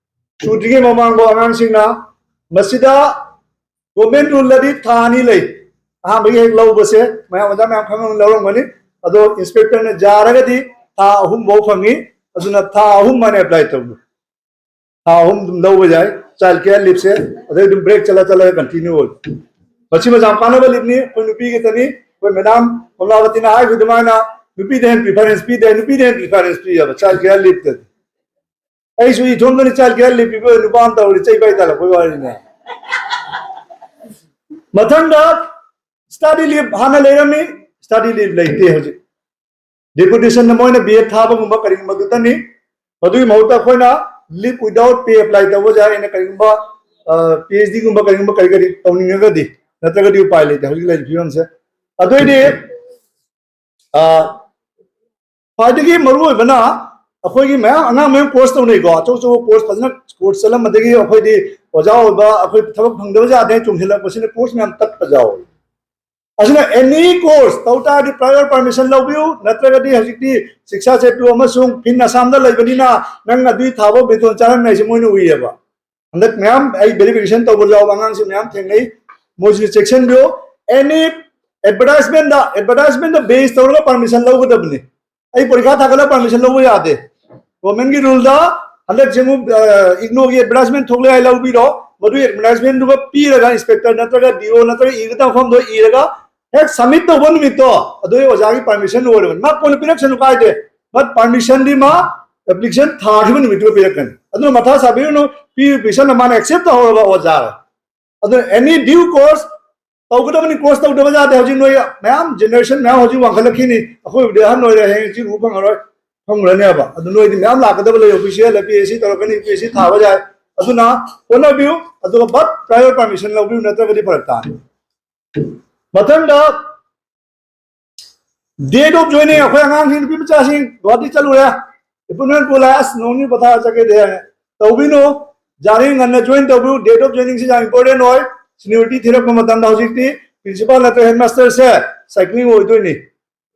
ꯁꯨꯗ꯭ꯔꯤꯉꯩ ꯃꯃꯥꯡꯗ ꯑꯉꯥꯡꯁꯤꯡꯅ꯫ ꯃꯁꯤꯗ ꯒꯣꯔꯃꯦꯟ ꯔꯨꯜꯗꯗꯤ ꯊꯥ ꯑꯅꯤ ꯂꯩ꯫ ꯑꯍꯥꯟꯕꯒꯤ ꯍꯦꯛ ꯂꯧꯕꯁꯦ ꯃꯌꯥꯝ, ꯑꯣꯖꯥ ꯃꯌꯥꯝ ꯈꯪꯉꯝ ꯂꯧꯔꯝꯒꯅꯤ꯫ ꯑꯗꯣ ꯏꯟꯁꯄꯦꯛꯇꯔꯅ ꯌꯥꯔꯒꯗꯤ ꯊꯥ ꯑꯍꯨꯝ ꯐꯥꯎ ꯐꯪꯉꯤ꯫ ꯑꯗꯨꯅ ꯊꯥ ꯑꯍꯨꯝ ꯍꯥꯏꯅ ꯑꯦꯄ꯭ꯂꯥꯏ ꯇꯧꯕꯤꯌꯨ꯫ ꯊꯥ ꯑꯍꯨꯝ ꯑꯗꯨꯝ ꯂꯧꯕ ꯌꯥꯏ ꯆꯥꯏꯜ ꯀꯤꯌꯔ ꯂꯤꯞꯁꯦ꯫ ꯑꯗꯩ ꯑꯗꯨꯝ ꯕ꯭ꯔꯦꯛ ꯆꯠꯂ ꯆꯠꯂꯒ ꯀꯟꯇꯤꯅ꯭ꯌꯨ ꯑꯣꯏ꯫ ꯃꯁꯤ ꯃꯁꯤ ꯌꯥꯝ ꯀꯥꯟꯅꯕ ꯂꯤꯞꯅꯤ꯫ ꯑꯩꯈꯣꯏ ꯅꯨꯄꯤ ꯈꯛꯇꯅꯤ꯫ ꯑꯩꯈꯣꯏ ꯃꯦꯗꯥꯝ ꯀꯃꯂꯥꯕꯇꯤꯅ ꯍꯥꯏꯈꯤꯕ ꯑꯗꯨꯃꯥꯏꯅ ꯅꯨꯄꯤꯗ ꯍꯦꯟꯅ ꯄ꯭ꯔꯤꯐꯔꯦꯟꯁ ꯄꯤꯗꯦ, ꯅꯨꯄꯤꯗ ꯍꯦꯟꯅ ꯄ꯭ꯔꯤꯐꯔꯦꯟꯁ ꯄꯤꯌꯦꯕ ꯆꯥꯏꯜ ꯀꯤꯌꯔ ꯂꯤꯞꯇꯗꯤ꯫ ꯑꯩꯁꯨ ꯏꯊꯣꯝꯗꯅꯤ ꯆꯥꯏꯜ ꯀꯤꯌꯔ ꯂꯤꯞ ꯄꯤꯕ ꯅꯨꯄꯥ ꯑꯃ ꯇꯧꯔꯗꯤ ꯆꯩ ꯄꯥꯏ ꯇꯥꯜꯂꯛꯄꯩ ꯋꯥꯔꯤꯅꯦ꯫ ꯃꯊꯪꯗ ꯁ꯭ꯇꯗꯤ ꯂꯤꯞ ꯍꯥꯟꯅ ꯂꯩꯔꯝꯃꯤ, ꯁ꯭ꯇꯗꯤ ꯂꯤꯞ ꯂꯩꯇꯦ ꯍꯧꯖꯤꯛ꯫ ꯗꯦꯄꯨꯇꯦꯁꯟꯗ ꯃꯣꯏꯅ ꯕꯤ ꯑꯦꯗ ꯊꯥꯕꯒꯨꯝꯕ ꯀꯔꯤꯒꯨꯝꯕꯗꯨꯇꯅꯤ꯫ ꯃꯗꯨꯒꯤ ꯃꯍꯨꯠꯇ ꯑꯩꯈꯣꯏꯅ ꯂꯤꯞ ꯋꯤꯗꯥꯎꯠ ꯄꯦ ꯑꯦꯄ꯭ꯂꯥꯏ ꯇꯧꯕ ꯌꯥꯏ꯫ ꯑꯩꯅ ꯀꯔꯤꯒꯨꯝꯕ ꯄꯤ ꯑꯩꯆ ꯗꯤꯒꯨꯝꯕ ꯀꯔꯤꯒꯨꯝꯕ ꯀꯔꯤ ꯀꯔꯤ ꯇꯧꯅꯤꯡꯉꯒꯗꯤ, ꯅꯠꯇ꯭ꯔꯒꯗꯤ ꯎꯄꯥꯏ ꯂꯩꯇꯦ ꯍꯧꯖꯤꯛ ꯂꯩꯔꯤꯕ ꯐꯤꯕꯝꯁꯦ꯫ ꯑꯗꯨꯑꯣꯏꯗꯤ ꯑ, ꯈ꯭ꯋꯥꯏꯗꯒꯤ ꯃꯔꯨ ꯑꯣꯏꯕꯅ ꯑꯩꯈꯣꯏꯒꯤ ꯃꯌꯥꯝ ꯑꯉꯥꯡ ꯃꯌꯥꯝ ꯀꯣꯔꯁ ꯇꯧꯅꯩꯀꯣ, ꯑꯆꯧ ꯑꯆꯧꯕ ꯀꯣꯔꯁ ꯐꯖꯅ ꯀꯣꯔꯁ ꯆꯠꯂꯝꯕꯗꯒꯤ ꯑꯩꯈꯣꯏꯗꯤ ꯑꯣꯖꯥ ꯑꯣꯏꯕ ꯑꯩꯈꯣꯏ ꯊꯕꯛ ꯐꯪꯗꯕ ꯌꯥꯗꯦ ꯆꯣꯡꯁꯤꯜꯂꯛꯄꯁꯤꯅ ꯀꯣꯔꯁ ꯃꯌꯥꯝ ꯇꯠꯄ ꯌꯥꯎꯋꯦ꯫ ꯑꯁꯤꯅ ꯑꯦꯅꯤ ꯀꯣꯔꯁ ꯇꯧ ꯇꯥꯔꯗꯤ ꯄ꯭ꯔꯥꯏꯌꯣꯔ ꯄꯔꯃꯤꯁꯟ ꯂꯧꯕꯤꯌꯨ, ꯅꯠꯇ꯭ꯔꯒꯗꯤ ꯍꯧꯖꯤꯛꯇꯤ ꯁꯤꯛꯁꯥ ꯁꯦꯇꯨ ꯑꯃꯁꯨꯡ ꯐꯤꯟ ꯑꯁꯥꯝꯗ ꯂꯩꯕꯅꯤꯅ ꯅꯪ ꯑꯗꯨꯒꯤ ꯊꯥꯕ ꯕꯦꯇꯣꯟ ꯆꯥꯔꯝꯃꯦ ꯍꯥꯏꯁꯦ ꯃꯣꯏꯅ ꯎꯏꯌꯦꯕ꯫ ꯍꯟꯗꯛ ꯃꯌꯥꯝ ꯑꯩ ꯚꯦꯔꯤꯐꯤꯀꯦꯁꯟ ꯇꯧꯕ ꯌꯥꯎꯕ ꯑꯉꯥꯡꯁꯤꯡ ꯃꯌꯥꯝ ꯊꯦꯡꯅꯩ, ꯃꯣꯏꯁꯨ ꯆꯦꯛꯁꯤꯟꯕꯤꯌꯨ꯫ ꯑꯦꯅꯤ ꯑꯦꯗꯚꯔꯇꯥꯏꯖꯃꯦꯟꯗ ꯑꯦꯗꯚꯔꯇꯥꯏꯖꯃꯦꯟꯗ ꯕꯦꯁ ꯇꯧꯔꯒ ꯄꯔꯃꯤꯁꯟ ꯂꯧꯒꯗꯕꯅꯤ꯫ ꯑꯩ ꯄꯔꯤꯈꯥ ꯊꯥꯒꯠꯂꯒ ꯄꯔꯃꯤꯁꯟ ꯂꯧꯕ ꯌꯥꯗꯦ꯫ ꯒꯣꯔꯃꯦꯟꯒꯤ ꯔꯨꯜꯗ ꯍꯟꯗꯛ ꯖꯦꯃꯨ ꯏꯒꯅꯣꯒꯤ ꯑꯦꯗꯚꯔꯇꯥꯏꯖꯃꯦꯟ ꯊꯣꯛꯂꯦ ꯍꯥꯏ ꯂꯧꯕꯤꯔꯣ, ꯃꯗꯨꯒꯤ ꯑꯦꯗꯚꯔꯇꯥꯏꯖꯃꯦꯟꯗꯨꯒ ꯄꯤꯔꯒ ꯏꯟꯁꯄꯦꯛꯇꯔ ꯅꯠꯇ꯭ꯔꯒ ꯗꯤ ꯑꯣ ꯅꯠꯇ꯭ꯔꯒ ꯏꯒꯗꯕ ꯃꯐꯝꯗꯣ ꯏꯔꯒ ꯍꯦꯛ ꯁꯕꯃꯤꯠ ꯇꯧꯕ ꯅꯨꯃꯤꯠꯇꯣ ꯑꯗꯨ ꯑꯣꯖꯥꯒꯤ ꯄꯔꯃꯤꯁꯟ ꯑꯣꯏꯔꯕꯅꯤ꯫ ꯃꯥ ꯀꯣꯟꯅ ꯄꯤꯔꯛꯁꯅꯨ ꯀꯥꯏꯗꯦ, ꯕꯠ ꯄꯔꯃꯤꯁꯟꯗꯤ ꯃꯥ ꯑꯦꯄ꯭ꯂꯤꯀꯦꯁꯟ ꯊꯥꯈꯤꯕ ꯅꯨꯃꯤꯠꯇꯨꯗ ꯄꯤꯔꯛꯀꯅꯤ꯫ ꯑꯗꯨꯅ ꯃꯊꯥ ꯁꯥꯕꯤꯔꯨꯅꯨ, ꯄꯤꯔꯤꯕ ꯄꯤꯁꯟ ꯃꯥꯅ ꯑꯦꯛꯁꯦꯞ ꯇꯧꯍꯧꯔꯕ ꯑꯣꯖꯥ꯫ ꯑꯗꯨꯅ ꯑꯦꯅꯤ ꯗ꯭ꯌꯨ ꯀꯣꯔꯁ ꯇꯧꯒꯗꯕꯅꯤ, ꯀꯣꯔꯁ ꯇꯧꯗꯕ ꯌꯥꯗꯦ꯫ ꯍꯧꯖꯤꯛ ꯅꯣꯏ ꯃꯌꯥꯝ ꯖꯦꯅꯦꯔꯦꯁꯟ ꯃꯌꯥꯝ ꯍꯧꯖꯤꯛ ꯋꯥꯡꯈꯠꯂꯛꯈꯤꯅꯤ, ꯑꯩꯈꯣꯏꯕꯨꯗꯤ ꯑꯍꯟ ꯑꯣꯏꯔꯦ, ꯍꯌꯦꯡ ꯆꯤꯡ ꯎ ꯐꯪꯉꯔꯣꯏ, ꯐꯪꯈ꯭ꯔꯅꯦꯕ꯫ ꯑꯗꯨ ꯅꯣꯏꯗꯤ ꯃꯌꯥꯝ ꯂꯥꯛꯀꯗꯕ ꯂꯩ, ꯑꯣꯐꯤꯁꯤꯌꯦꯜ ꯄꯤ ꯑꯩꯆ ꯁꯤ ꯇꯧꯔꯛꯀꯅꯤ, ꯄꯤ ꯑꯩꯆ ꯁꯤ ꯊꯥꯕ ꯌꯥꯏ꯫ ꯑꯗꯨꯅ ꯍꯣꯠꯅꯕꯤꯌꯨ, ꯑꯗꯨꯒ ꯕꯠ ꯄ꯭ꯔꯥꯏꯌꯣꯔ ꯄꯥꯔꯃꯤꯁꯟ ꯂꯧꯕꯤꯌꯨ, ꯅꯠꯇ꯭ꯔꯒꯗꯤ ꯐꯔꯛ ꯇꯥꯅꯤ꯫ ꯃꯊꯪꯗ ꯗꯦꯠ ꯑꯣꯐ ꯖꯣꯏꯅꯤꯡ, ꯑꯩꯈꯣꯏ ꯑꯉꯥꯡꯁꯤꯡ ꯅꯨꯄꯤ ꯃꯆꯥꯁꯤꯡ ꯒꯨꯍꯥꯇꯤ ꯆꯠꯂꯨꯔꯦ, ꯑꯦꯄꯣꯏꯟꯃꯦꯟ ꯄꯨ ꯂꯥꯛꯑꯦ, ꯑꯁ ꯅꯣꯡꯅꯤ ꯄꯣꯊꯥ ꯆꯠꯀꯦꯗꯦ ꯍꯥꯏꯅ꯫ ꯇꯧꯕꯤꯅꯨ, ꯌꯥꯔꯤꯉꯩ ꯉꯟꯅ ꯖꯣꯏꯟ ꯇꯧꯕꯤꯌꯨ꯫ ꯗꯦꯠ ꯑꯣꯐ ꯖꯣꯏꯅꯤꯡꯁꯤ ꯌꯥꯝ ꯏꯝꯄꯣꯔꯇꯦꯟ ꯑꯣꯏ꯫ ꯁꯤꯅꯤꯌꯣꯔꯤꯇꯤ ꯊꯤꯔꯛꯄ ꯃꯇꯝꯗ ꯍꯧꯖꯤꯛꯇꯤ ꯄ꯭ꯔꯤꯟꯁꯤꯄꯥꯜ ꯅꯠꯇ꯭ꯔꯒ ꯍꯦꯗ ꯃꯥꯁꯇꯔꯁꯦ ꯁꯥꯏꯀ꯭ꯂꯤꯡ ꯑꯣꯏꯗꯣꯏꯅꯤ꯫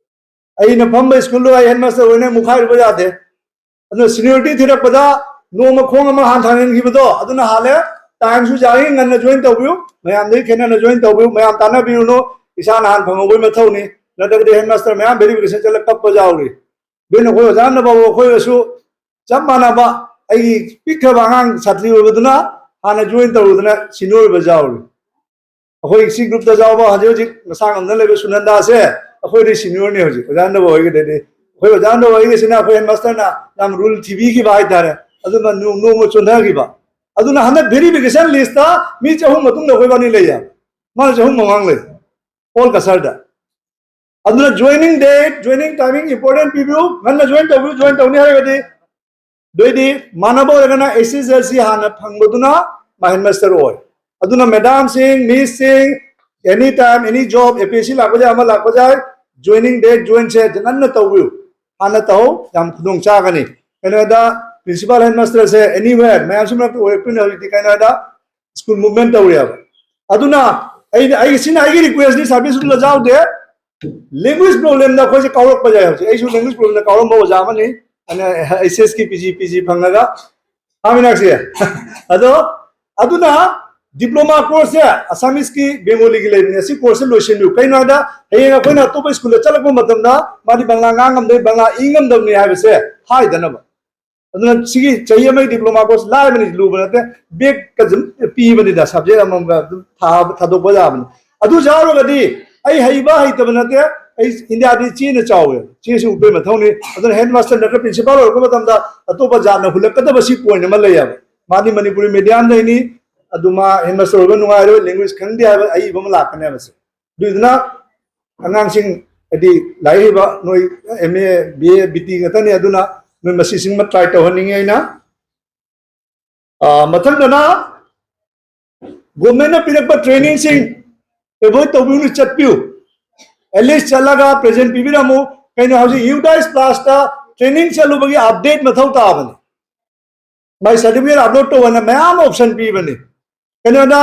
ꯑꯩꯅ ꯐꯝꯕ ꯁ꯭ꯀꯨꯜꯗꯣ ꯑꯩ ꯍꯦꯗ ꯃꯥꯁꯇꯔ ꯑꯣꯏꯅ ꯃꯨꯛꯈꯥꯏꯔꯨꯕ ꯌꯥꯗꯦ꯫ ꯑꯗꯨꯅ ꯁꯤꯅꯤꯌꯣꯔꯤꯇꯤ ꯊꯤꯔꯛꯄꯗ ꯅꯣꯡꯃ ꯈꯣꯡ ꯑꯃ ꯍꯥꯟ ꯊꯥꯡꯖꯤꯟꯈꯤꯕꯗꯣ ꯑꯗꯨꯅ ꯍꯥꯜꯂꯦ꯫ ꯇꯥꯏꯝꯁꯨ ꯌꯥꯔꯤꯉꯩ ꯉꯟꯅ ꯖꯣꯏꯟ ꯇꯧꯕꯤꯌꯨ, ꯃꯌꯥꯝꯗꯒꯤ ꯈꯦꯠꯅꯅ ꯖꯣꯏꯟ ꯇꯧꯕꯤꯌꯨ꯫ ꯃꯌꯥꯝ ꯇꯥꯟꯅꯕꯤꯔꯨꯅꯨ, ꯏꯁꯥꯅ ꯍꯥꯟ ꯐꯪꯍꯧꯕꯒꯤ ꯃꯊꯧꯅꯤ꯫ ꯅꯠꯇ꯭ꯔꯒꯗꯤ ꯍꯦꯗ ꯃꯥꯁꯇꯔ ꯃꯌꯥꯝ ꯚꯦꯔꯤꯐꯤꯀꯦꯁꯟ ꯆꯠꯂꯒ ꯀꯞꯄ ꯌꯥꯎꯔꯤ꯫ ꯕꯦꯟ ꯑꯩꯈꯣꯏ ꯑꯣꯖꯥꯅ ꯐꯥꯎꯕ ꯑꯩꯈꯣꯏꯒꯁꯨ ꯆꯞ ꯃꯥꯟꯅꯕ, ꯑꯩꯒꯤ ꯄꯤꯛꯈ꯭ꯔꯕ ꯑꯉꯥꯡ ꯁꯥꯇ꯭ꯔꯤ ꯑꯣꯏꯕꯗꯨꯅ ꯍꯥꯟꯅ ꯖꯣꯏꯟ ꯇꯧꯔꯨꯗꯅ ꯁꯤꯅꯤꯌꯔ ꯑꯣꯏꯕ ꯌꯥꯎꯔꯤ꯫ ꯑꯩꯈꯣꯏ ꯁꯤ ꯒ꯭ꯔꯨꯞꯇ ꯌꯥꯎꯕ ꯍꯧꯖꯤꯛ ꯍꯧꯖꯤꯛ ꯃꯁꯥ ꯉꯝꯗ ꯂꯩꯕ ꯁꯨꯅꯟꯗꯥꯁꯦ ꯑꯩꯈꯣꯏꯗꯤ ꯁꯤꯅꯤꯌꯔꯅꯤ ꯍꯧꯖꯤꯛ ꯑꯣꯖꯥ ꯑꯟꯗꯕ ꯍꯣꯏꯒꯤꯗꯗꯤ꯫ ꯑꯩꯈꯣꯏ ꯑꯣꯖꯥ ꯑꯟꯗꯕ ꯍꯣꯏꯒꯤꯁꯤꯅ ꯑꯩꯈꯣꯏ ꯍꯦꯗ ꯃꯥꯁꯇꯔꯅ ꯌꯥꯝ ꯔꯨꯜ ꯊꯤꯕꯤꯈꯤꯕ ꯍꯥꯏꯇꯥꯔꯦ꯫ ꯑꯗꯨꯅ ꯅꯣꯡ- ꯅꯣꯡꯃ ꯆꯣꯟꯊꯈꯤꯕ꯫ ꯑꯗꯨꯅ ꯍꯟꯗꯛ ꯚꯦꯔꯤꯐꯤꯀꯦꯁꯟ ꯂꯤꯁꯇ ꯃꯤ ꯆꯍꯨꯝ ꯃꯇꯨꯡꯗ ꯑꯩꯈꯣꯏ ꯕꯥꯅꯤ ꯂꯩꯌꯦ꯫ ꯃꯥꯅ ꯆꯍꯨꯝ ꯃꯃꯥꯡ ꯂꯩ, ꯑꯣꯜ ꯀꯁꯔꯗ꯫ ꯑꯗꯨꯅ joining date, joining timing important ꯄꯤꯕꯤꯌꯨ꯫ ꯉꯟꯅ ꯖꯣꯏꯟ ꯇꯧꯕꯤꯌꯨ, ꯖꯣꯏꯟ ꯇꯧꯅꯤ ꯍꯥꯏꯔꯒꯗꯤ꯫ ꯑꯗꯨꯏꯗꯤ ꯃꯥꯟꯅꯕ ꯑꯣꯏꯔꯒꯅ ꯑꯦꯁ ꯑꯦꯁ ꯑꯦꯜ ꯁꯤ ꯍꯥꯟꯅ ꯐꯪꯕꯗꯨꯅ ꯃꯥ ꯍꯦꯗ ꯃꯥꯁꯇꯔ ꯑꯣꯏ꯫ ꯑꯗꯨꯅ ꯃꯦꯗꯥꯝꯁꯤꯡ, ꯃꯤꯁꯁꯤꯡ, ꯑꯦꯅꯤ ꯇꯥꯏꯝ ꯑꯦꯅꯤ ꯖꯣꯕ, ꯑꯦ ꯄꯤ ꯑꯦꯁ ꯁꯤ ꯂꯥꯛꯄ ꯌꯥꯏ, ꯑꯃ ꯂꯥꯛꯄ ꯌꯥꯏ, ꯖꯣꯏꯅꯤꯡ ꯗꯦꯠ, ꯖꯣꯏꯟꯁꯦ ꯉꯟꯅ ꯇꯧꯕꯤꯌꯨ꯫ ꯍꯥꯟꯅ ꯇꯧ, ꯌꯥꯝ ꯈꯨꯗꯣꯡ ꯆꯥꯒꯅꯤ꯫ ꯀꯩꯅꯣꯗ ꯄ꯭ꯔꯤꯟꯁꯤꯄꯥꯜ ꯍꯦꯗ ꯃꯥꯁꯇꯔꯁꯦ ꯑꯦꯅꯤꯋꯦꯔ ꯃꯌꯥꯝꯁꯤ ꯃꯔꯛꯇ ꯑꯣꯏꯔꯛꯇꯣꯏꯅꯦ ꯍꯧꯖꯤꯛꯇꯤ꯫ ꯀꯩꯅꯣꯗ ꯁ꯭ꯀꯨꯜ ꯃꯨꯚꯃꯦꯟ ꯇꯧꯔꯦꯕ꯫ ꯑꯗꯨꯅ ꯑꯩꯅ ꯑꯩꯒꯤ ꯁꯤꯅ ꯑꯩꯒꯤ ꯔꯤꯀ꯭ꯋꯦꯁꯅꯤ, ꯁꯥꯔꯚꯤꯁ ꯔꯨꯜꯗ ꯌꯥꯎꯗꯦ꯫ ꯂꯦꯡꯒ꯭ꯋꯦꯖ ꯄ꯭ꯔꯣꯕ꯭ꯂꯦꯝꯗ ꯑꯩꯈꯣꯏꯁꯦ ꯀꯥꯎꯔꯛꯄ ꯌꯥꯏ꯫ ꯍꯧꯖꯤꯛ ꯑꯩꯁꯨ ꯂꯦꯡꯒ꯭ꯋꯦꯖ ꯄ꯭ꯔꯣꯕ꯭ꯂꯦꯝꯗ ꯀꯥꯎꯔꯝꯕ ꯑꯣꯖꯥ ꯑꯃꯅꯤ꯫ ꯑꯩꯅ ꯑꯩꯆ ꯑꯦꯁꯀꯤ ꯄꯤ ꯖꯤ ꯄꯤ ꯖꯤ ꯐꯪꯉꯒ ꯍꯥꯃꯤꯅꯥꯛꯁꯦ꯫ ꯑꯗꯣ ꯑꯗꯨꯅ ꯗꯤꯄ꯭ꯂꯣꯃꯥ ꯀꯣꯔꯁꯁꯦ ꯑꯁꯥꯃꯤꯁꯀꯤ ꯕꯦꯡꯒꯣꯂꯤꯒꯤ ꯂꯩꯕꯅꯦ꯫ ꯑꯁꯤ ꯀꯣꯔꯁꯁꯦ ꯂꯣꯏꯁꯤꯟꯕꯤꯌꯨ꯫ ꯀꯩꯅꯣ ꯍꯥꯏꯗ ꯍꯌꯦꯡ ꯑꯩꯈꯣꯏꯅ ꯑꯇꯣꯞꯄ ꯁ꯭ꯀꯨꯜꯗ ꯆꯠꯂꯛꯄ ꯃꯇꯝꯗ ꯃꯥꯗꯤ ꯕꯪꯂꯥ ꯉꯥꯡ ꯉꯝꯗꯕꯅꯤ, ꯕꯪꯂꯥ ꯏ ꯉꯝꯗꯕꯅꯤ ꯍꯥꯏꯕꯁꯦ ꯍꯥꯏꯗꯅꯕ꯫ ꯑꯗꯨꯅ ꯁꯤꯒꯤ ꯆꯍꯤ ꯑꯃꯒꯤ ꯗꯤꯄ꯭ꯂꯣꯃꯥ ꯀꯣꯔꯁ ꯂꯥꯏꯕꯅꯤ, ꯂꯨꯕ ꯅꯠꯇꯦ꯫ ꯕꯦꯛꯀ ꯑꯗꯨꯝ ꯄꯤꯕꯅꯤꯗ, ꯁꯕꯖꯦꯛ ꯑꯃꯃꯝꯒ ꯑꯗꯨꯝ ꯊꯥ-, ꯊꯥꯗꯣꯛꯄ ꯌꯥꯕꯅꯤ꯫ ꯑꯗꯨ ꯌꯥꯎꯔꯒꯗꯤ ꯑꯩ ꯍꯩꯕ ꯍꯩꯇꯕ ꯅꯠꯇꯦ, ꯑꯩ ꯏꯟꯗꯤꯌꯥꯗꯤ ꯆꯦꯅ ꯆꯥꯎꯋꯦ, ꯆꯦꯁꯤ ꯎꯠꯄꯩ ꯃꯊꯧꯅꯤ꯫ ꯑꯗꯨꯅ ꯍꯦꯗ ꯃꯥꯁꯇꯔ ꯅꯠꯇ꯭ꯔꯒ ꯄ꯭ꯔꯤꯟꯁꯤꯄꯥꯜ ꯑꯣꯏꯔꯛꯄ ꯃꯇꯝꯗ ꯑꯇꯣꯞꯄ ꯖꯥꯠꯅ ꯍꯨꯜꯂꯛꯀꯗꯕ ꯁꯤ ꯄꯣꯏꯟ ꯑꯃ ꯂꯩꯌꯦꯕ꯫ ꯃꯥꯗꯤ ꯃꯅꯤꯄꯨꯔꯤ ꯃꯦꯗꯤꯌꯝꯗꯩꯅꯤ, ꯑꯗꯨ ꯃꯥ ꯍꯦꯗ ꯃꯥꯁꯇꯔ ꯑꯣꯏꯕ ꯅꯨꯡꯉꯥꯏꯔꯣꯏ, ꯂꯦꯡꯒ꯭ꯋꯦꯖ ꯈꯪꯗꯦ ꯍꯥꯏꯕ ꯑꯏꯕ ꯑꯃ ꯂꯥꯛꯀꯅꯦꯕ ꯁꯦ꯫ ꯑꯗꯨꯗꯨꯅ ꯑꯉꯥꯡꯁꯤꯡ ꯍꯥꯏꯗꯤ ꯂꯥꯏꯔꯤꯛ ꯍꯩꯕ ꯅꯣꯏ M A, B A, B T ꯉꯥꯛꯇꯅꯤ, ꯑꯗꯨꯅ ꯅꯣꯏ ꯃꯁꯤꯁꯤꯡꯃ ꯇ꯭ꯔꯥꯏ ꯇꯧꯍꯟꯅꯤꯡꯉꯤ ꯑꯩꯅ꯫ ꯑ, ꯃꯊꯪꯗꯅ ꯒꯣꯔꯃꯦꯟꯅ ꯄꯤꯔꯛꯄ ꯇ꯭ꯔꯦꯅꯤꯡꯁꯤꯡ ꯑꯦꯚꯣꯏꯗ ꯇꯧꯕꯤꯌꯨꯅ ꯆꯠꯄꯤꯌꯨ꯫ ꯑꯦꯠꯂꯤꯁ ꯆꯠꯂꯒ ꯄ꯭ꯔꯦꯖꯦꯟ ꯄꯤꯕꯤꯔꯝꯃꯨ꯫ ꯀꯩꯅꯣ ꯍꯧꯖꯤꯛ ꯌꯨꯗꯥꯏꯁ ꯄ꯭ꯂꯥꯁꯇ ꯇ꯭ꯔꯦꯅꯤꯡ ꯆꯠꯂꯨꯕꯒꯤ ꯑꯞꯗꯦꯠ ꯃꯊꯧ ꯇꯥꯕꯅꯤ꯫ ꯃꯥꯏ ꯁꯥꯔꯇꯤꯐꯤꯀꯦꯠ ꯑꯞꯂꯣꯗ ꯇꯧꯕꯅ ꯃꯌꯥꯝ ꯑꯣꯞꯁꯟ ꯄꯤꯕꯅꯤ꯫ ꯀꯩꯅꯣꯗ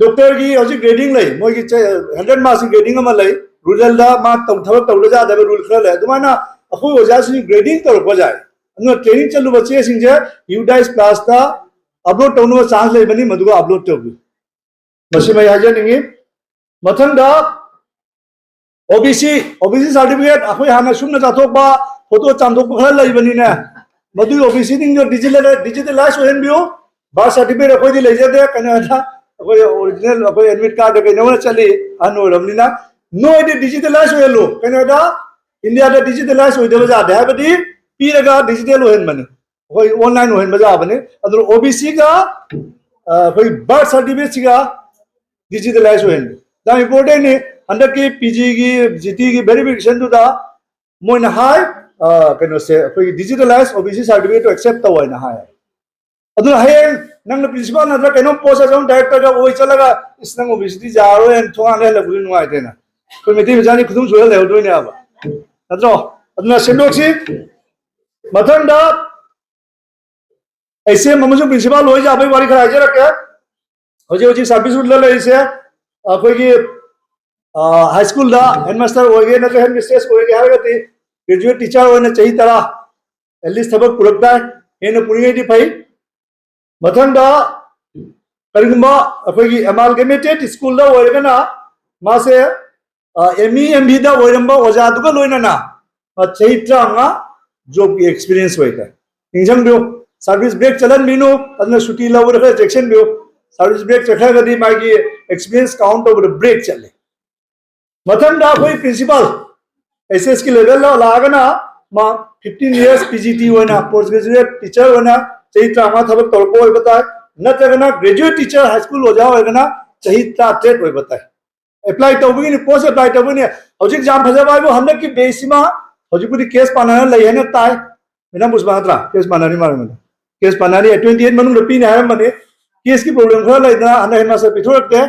ꯗꯣꯛꯇꯔꯒꯤ ꯍꯧꯖꯤꯛ ꯒ꯭ꯔꯦꯗꯤꯡ ꯂꯩ, ꯃꯣꯏꯒꯤ ꯍꯟꯗ꯭ꯔꯦꯠ ꯃꯥꯔꯛꯁꯀꯤ ꯒ꯭ꯔꯦꯗꯤꯡ ꯑꯃ ꯂꯩ꯫ ꯔꯨꯔꯦꯜꯗ ꯃꯥ ꯇꯧ-, ꯊꯕꯛ ꯇꯧꯗ ꯌꯥꯗꯕ ꯔꯨꯜ ꯈꯔ ꯂꯩ꯫ ꯑꯗꯨꯃꯥꯏꯅ ꯑꯩꯈꯣꯏ ꯑꯣꯖꯥꯁꯤꯡ ꯒ꯭ꯔꯦꯗꯤꯡ ꯇꯧꯔꯛꯄ ꯌꯥꯏ꯫ ꯑꯗꯨꯅ ꯇ꯭ꯔꯦꯅꯤꯡ ꯆꯠꯂꯨꯕ ꯆꯦꯁꯤꯡꯁꯦ ꯌꯨꯗꯥꯏꯁ ꯄ꯭ꯂꯥꯁꯇ ꯑꯞꯂꯣꯗ ꯇꯧꯅꯕ ꯆꯥꯟꯁ ꯂꯩꯕꯅꯤ, ꯃꯗꯨꯒ ꯑꯞꯂꯣꯗ ꯇꯧꯕꯤꯌꯨ꯫ ꯃꯁꯤꯃ ꯑꯩ ꯍꯥꯏꯖꯅꯤꯡꯉꯤ꯫ ꯃꯊꯪꯗ ꯑꯣ ꯕꯤ ꯁꯤ, ꯑꯣ ꯕꯤ ꯁꯤ ꯁꯥꯔꯇꯤꯐꯤꯀꯦꯠ ꯑꯩꯈꯣꯏ ꯍꯥꯟꯅ ꯁꯨꯝꯅ ꯆꯥꯊꯣꯛꯄ, ꯐꯣꯇꯣ ꯆꯥꯝꯊꯣꯛꯄ ꯈꯔ ꯂꯩꯕꯅꯤꯅꯦ, ꯃꯗꯨꯒꯤ ꯑꯣ ꯕꯤ ꯁꯤꯁꯤꯡꯗꯣ ꯗꯤꯖꯤꯇꯦꯂꯥꯏꯁ ꯑꯣꯏꯍꯟꯕꯤꯌꯨ꯫ ꯕꯥꯔꯊ ꯁꯥꯔꯇꯤꯐꯤꯀꯦꯠ ꯑꯩꯈꯣꯏꯗꯤ ꯂꯩꯖꯗꯦ, ꯀꯩꯅꯣꯗ ꯑꯩꯈꯣꯏ ꯑꯣꯔꯤꯖꯤꯅꯦꯜ ꯑꯩꯈꯣꯏ ꯑꯦꯗꯃꯤꯠ ꯀꯥꯔꯗ ꯀꯩꯅꯣ ꯑꯣꯏꯅ ꯆꯠꯂꯤ, ꯑꯍꯟ ꯑꯣꯏꯔꯕꯅꯤꯅ꯫ ꯅꯣꯏꯗꯤ ꯗꯤꯖꯤꯇꯦꯂꯥꯏꯁ ꯑꯣꯏꯍꯜꯂꯨ꯫ ꯀꯩꯅꯣꯗ ꯏꯟꯗꯤꯌꯥꯗ ꯗꯤꯖꯤꯇꯦꯂꯥꯏꯁ ꯑꯣꯏꯗꯕ ꯌꯥꯗꯦ, ꯍꯥꯏꯕꯗꯤ ꯄꯤꯔꯒ ꯗꯤꯖꯤꯇꯦꯜ ꯑꯣꯏꯍꯟꯕꯅꯤ, ꯑꯩꯈꯣꯏ ꯑꯣꯟꯂꯥꯏꯟ ꯑꯣꯏꯍꯟꯕ ꯌꯥꯕꯅꯤ꯫ ꯑꯗꯨꯅ ꯑꯣ ꯕꯤ ꯁꯤꯒ ꯑꯩꯈꯣꯏ ꯕꯥꯔꯊ ꯁꯥꯔꯇꯤꯐꯤꯀꯦꯠꯁꯤꯒ ꯗꯤꯖꯤꯇꯦꯂꯥꯏꯁ ꯑꯣꯏꯍꯟꯕ ꯌꯥꯝ ꯏꯝꯄꯣꯔꯇꯦꯟꯅꯤ꯫ ꯍꯟꯗꯛꯀꯤ ꯄꯤ ꯖꯤꯒꯤ ꯖꯤ ꯇꯤꯒꯤ ꯚꯦꯔꯤꯐꯤꯀꯦꯁꯟꯗꯨꯗ ꯃꯣꯏꯅ ꯍꯥꯏ, ꯑ, ꯀꯩꯅꯣꯁꯦ, ꯑꯩꯈꯣꯏꯒꯤ ꯗꯤꯖꯤꯇꯦꯂꯥꯏꯁ ꯑꯣ ꯕꯤ ꯁꯤ ꯁꯥꯔꯇꯤꯐꯤꯀꯦꯠꯇꯣ ꯑꯦꯛꯁꯦꯞ ꯇꯧ ꯍꯥꯏꯅ ꯍꯥꯏ꯫ ꯑꯗꯨꯅ ꯍꯌꯦꯡ ꯅꯪꯅ ꯄ꯭ꯔꯤꯟꯁꯤꯄꯥꯜ ꯅꯠꯇ꯭ꯔꯒ ꯀꯩꯅꯣꯝ ꯄꯣꯁ ꯑꯁꯣꯝ ꯗꯥꯏꯔꯦꯛꯇꯔꯒ ꯑꯣꯏ ꯆꯠꯂꯒ, "ꯏꯁ, ꯅꯪ ꯑꯣ ꯕꯤ ꯁꯤꯗꯤ ꯌꯥꯔꯣꯏ" ꯍꯥꯏꯅ ꯊꯣꯡꯒꯥꯟꯗ ꯍꯜꯂꯛꯄꯗꯨ ꯅꯨꯡꯉꯥꯏꯇꯦꯅ꯫ ꯑꯩꯈꯣꯏ ꯃꯩꯇꯩ ꯃꯆꯥꯅꯤ ꯈꯨꯗꯨꯝ ꯁꯨꯔ ꯂꯩꯍꯧꯗꯣꯏꯅꯦꯕ, ꯅꯠꯇ꯭ꯔꯣ? ꯑꯗꯨꯅ ꯁꯦꯝꯗꯣꯛꯁꯤ꯫ ꯃꯊꯪꯗ ꯑꯦꯁ ꯑꯦꯝ ꯑꯃꯁꯨꯡ ꯄ꯭ꯔꯤꯟꯁꯤꯄꯥꯜ ꯂꯣꯏ ꯌꯥꯕꯒꯤ ꯋꯥꯔꯤ ꯈꯔ ꯍꯥꯏꯖꯔꯛꯀꯦ꯫ ꯍꯧꯖꯤꯛ ꯍꯧꯖꯤꯛ ꯁꯥꯔꯚꯤꯁ ꯔꯨꯠꯇ ꯂꯩꯔꯤꯁꯦ ꯑꯩꯈꯣꯏꯒꯤ ꯍꯥꯏ ꯁ꯭ꯀꯨꯜꯗ ꯍꯦꯗ ꯃꯥꯁꯇꯔ ꯑꯣꯏꯒꯦ ꯅꯠꯇ꯭ꯔꯒ ꯍꯦꯗ ꯃꯤꯁꯇ꯭ꯔꯦꯁ ꯑꯣꯏꯒꯦ ꯍꯥꯏꯔꯒꯗꯤ ꯒ꯭ꯔꯦꯖꯨꯋꯦꯠ ꯇꯤꯆꯔ ꯑꯣꯏꯅ ꯆꯍꯤ ꯇꯔꯥ ꯑꯦꯠꯂꯤꯁ ꯊꯕꯛ ꯄꯨꯔꯛ ꯇꯥꯏ꯫ ꯍꯦꯟꯅ ꯄꯨꯔꯤꯉꯩꯗꯤ ꯐꯩ꯫ ꯃꯊꯪꯗ ꯀꯔꯤꯒꯨꯝꯕ ꯑꯩꯈꯣꯏꯒꯤ ꯑꯦꯃꯥꯜꯒꯦꯃꯦꯇꯦꯠ ꯁ꯭ꯀꯨꯜꯗ ꯑꯣꯏꯔꯒꯅ ꯃꯥꯁꯦ ꯑꯦꯝ ꯏ ꯑꯦꯝ ꯕꯤꯗ ꯑꯣꯏꯔꯝꯕ ꯑꯣꯖꯥꯗꯨꯒ ꯂꯣꯏꯅꯅ ꯃꯥ ꯆꯍꯤ ꯇꯔꯥꯃꯉꯥ ꯖꯣꯕꯀꯤ ꯑꯦꯛꯁꯄꯤꯔꯤꯌꯦꯟꯁ ꯑꯣꯏꯈ꯭ꯔꯦ꯫ ꯅꯤꯡꯁꯤꯡꯕꯤꯌꯨ, ꯁꯥꯔꯚꯤꯁ ꯕ꯭ꯔꯦꯛ ꯆꯠꯍꯟꯕꯤꯅꯨ, ꯑꯗꯨꯅ ꯁꯨꯇꯤ ꯂꯧꯕꯗ ꯈꯔ ꯆꯦꯛꯁꯤꯟꯕꯤꯌꯨ꯫ ꯁꯥꯔꯚꯤꯁ ꯕ꯭ꯔꯦꯛ ꯆꯠꯈ꯭ꯔꯒꯗꯤ ꯃꯥꯒꯤ ꯑꯦꯛꯁꯄꯤꯔꯤꯌꯦꯟꯁ ꯀꯥꯎꯟ ꯇꯧꯕꯗ ꯕ꯭ꯔꯦꯛ ꯆꯠꯂꯦ꯫ ꯃꯊꯪꯗ ꯑꯩꯈꯣꯏ ꯄ꯭ꯔꯤꯟꯁꯤꯄꯥꯜ, ꯑꯦꯁ ꯑꯦꯁꯀꯤ ꯂꯦꯚꯦꯜꯗ ꯂꯥꯛꯑꯒꯅ ꯃꯥ fifteen years P G T ꯑꯣꯏꯅ, ꯄꯣꯁ ꯒ꯭ꯔꯦꯖꯨꯑꯦꯠ ꯇꯤꯆꯔ ꯑꯣꯏꯅ ꯆꯍꯤ ꯇꯔꯥꯃꯉꯥ ꯊꯕꯛ ꯇꯧꯔꯛꯄ ꯑꯣꯏꯕ ꯇꯥꯏ, ꯅꯠꯇ꯭ꯔꯒꯅ ꯒ꯭ꯔꯦꯖꯨꯑꯦꯠ ꯇꯤꯆꯔ ꯍꯥꯏ ꯁ꯭ꯀꯨꯜ ꯑꯣꯖꯥ ꯑꯣꯏꯔꯒꯅ ꯆꯍꯤ ꯇꯔꯥꯇꯔꯦꯠ ꯑꯣꯏꯕ ꯇꯥꯏ꯫ ꯑꯦꯄ꯭ꯂꯥꯏ ꯇꯧꯕꯒꯤꯅꯤ, ꯄꯣꯁ ꯑꯦꯄ꯭ꯂꯥꯏ ꯇꯧꯕꯒꯤꯅꯤ꯫ ꯍꯧꯖꯤꯛ ꯑꯦꯛꯖꯥꯝ ꯐꯖꯕ ꯍꯥꯏꯕꯨ ꯍꯟꯗꯛꯀꯤ ꯕꯦꯁꯁꯤꯃ ꯍꯧꯖꯤꯛꯄꯨꯗꯤ ꯀꯦꯁ ꯄꯥꯅꯔ ꯂꯩ ꯍꯥꯏꯅ ꯇꯥꯏ꯫ ꯃꯦꯗꯥꯝ ꯄꯨꯁꯄꯥ ꯅꯠꯇ꯭ꯔꯥ? ꯀꯦꯁ ꯄꯥꯅꯔꯤ ꯃꯥꯜꯂꯦ ꯃꯗꯨ꯫ ꯀꯦꯁ ꯄꯥꯅꯔꯤ, ꯇ꯭ꯋꯦꯟꯇꯤ ꯑꯩꯠ ꯃꯅꯨꯡꯗ ꯄꯤꯅꯤ ꯍꯥꯏꯔꯝꯕꯅꯤ꯫ ꯀꯦꯁꯀꯤ ꯄ꯭ꯔꯣꯕ꯭ꯂꯦꯝ ꯈꯔ ꯂꯩꯗꯅ ꯍꯟꯗꯛ ꯍꯦꯗꯃꯥꯁꯇꯔ ꯄꯤꯊꯣꯔꯛꯇꯦ꯫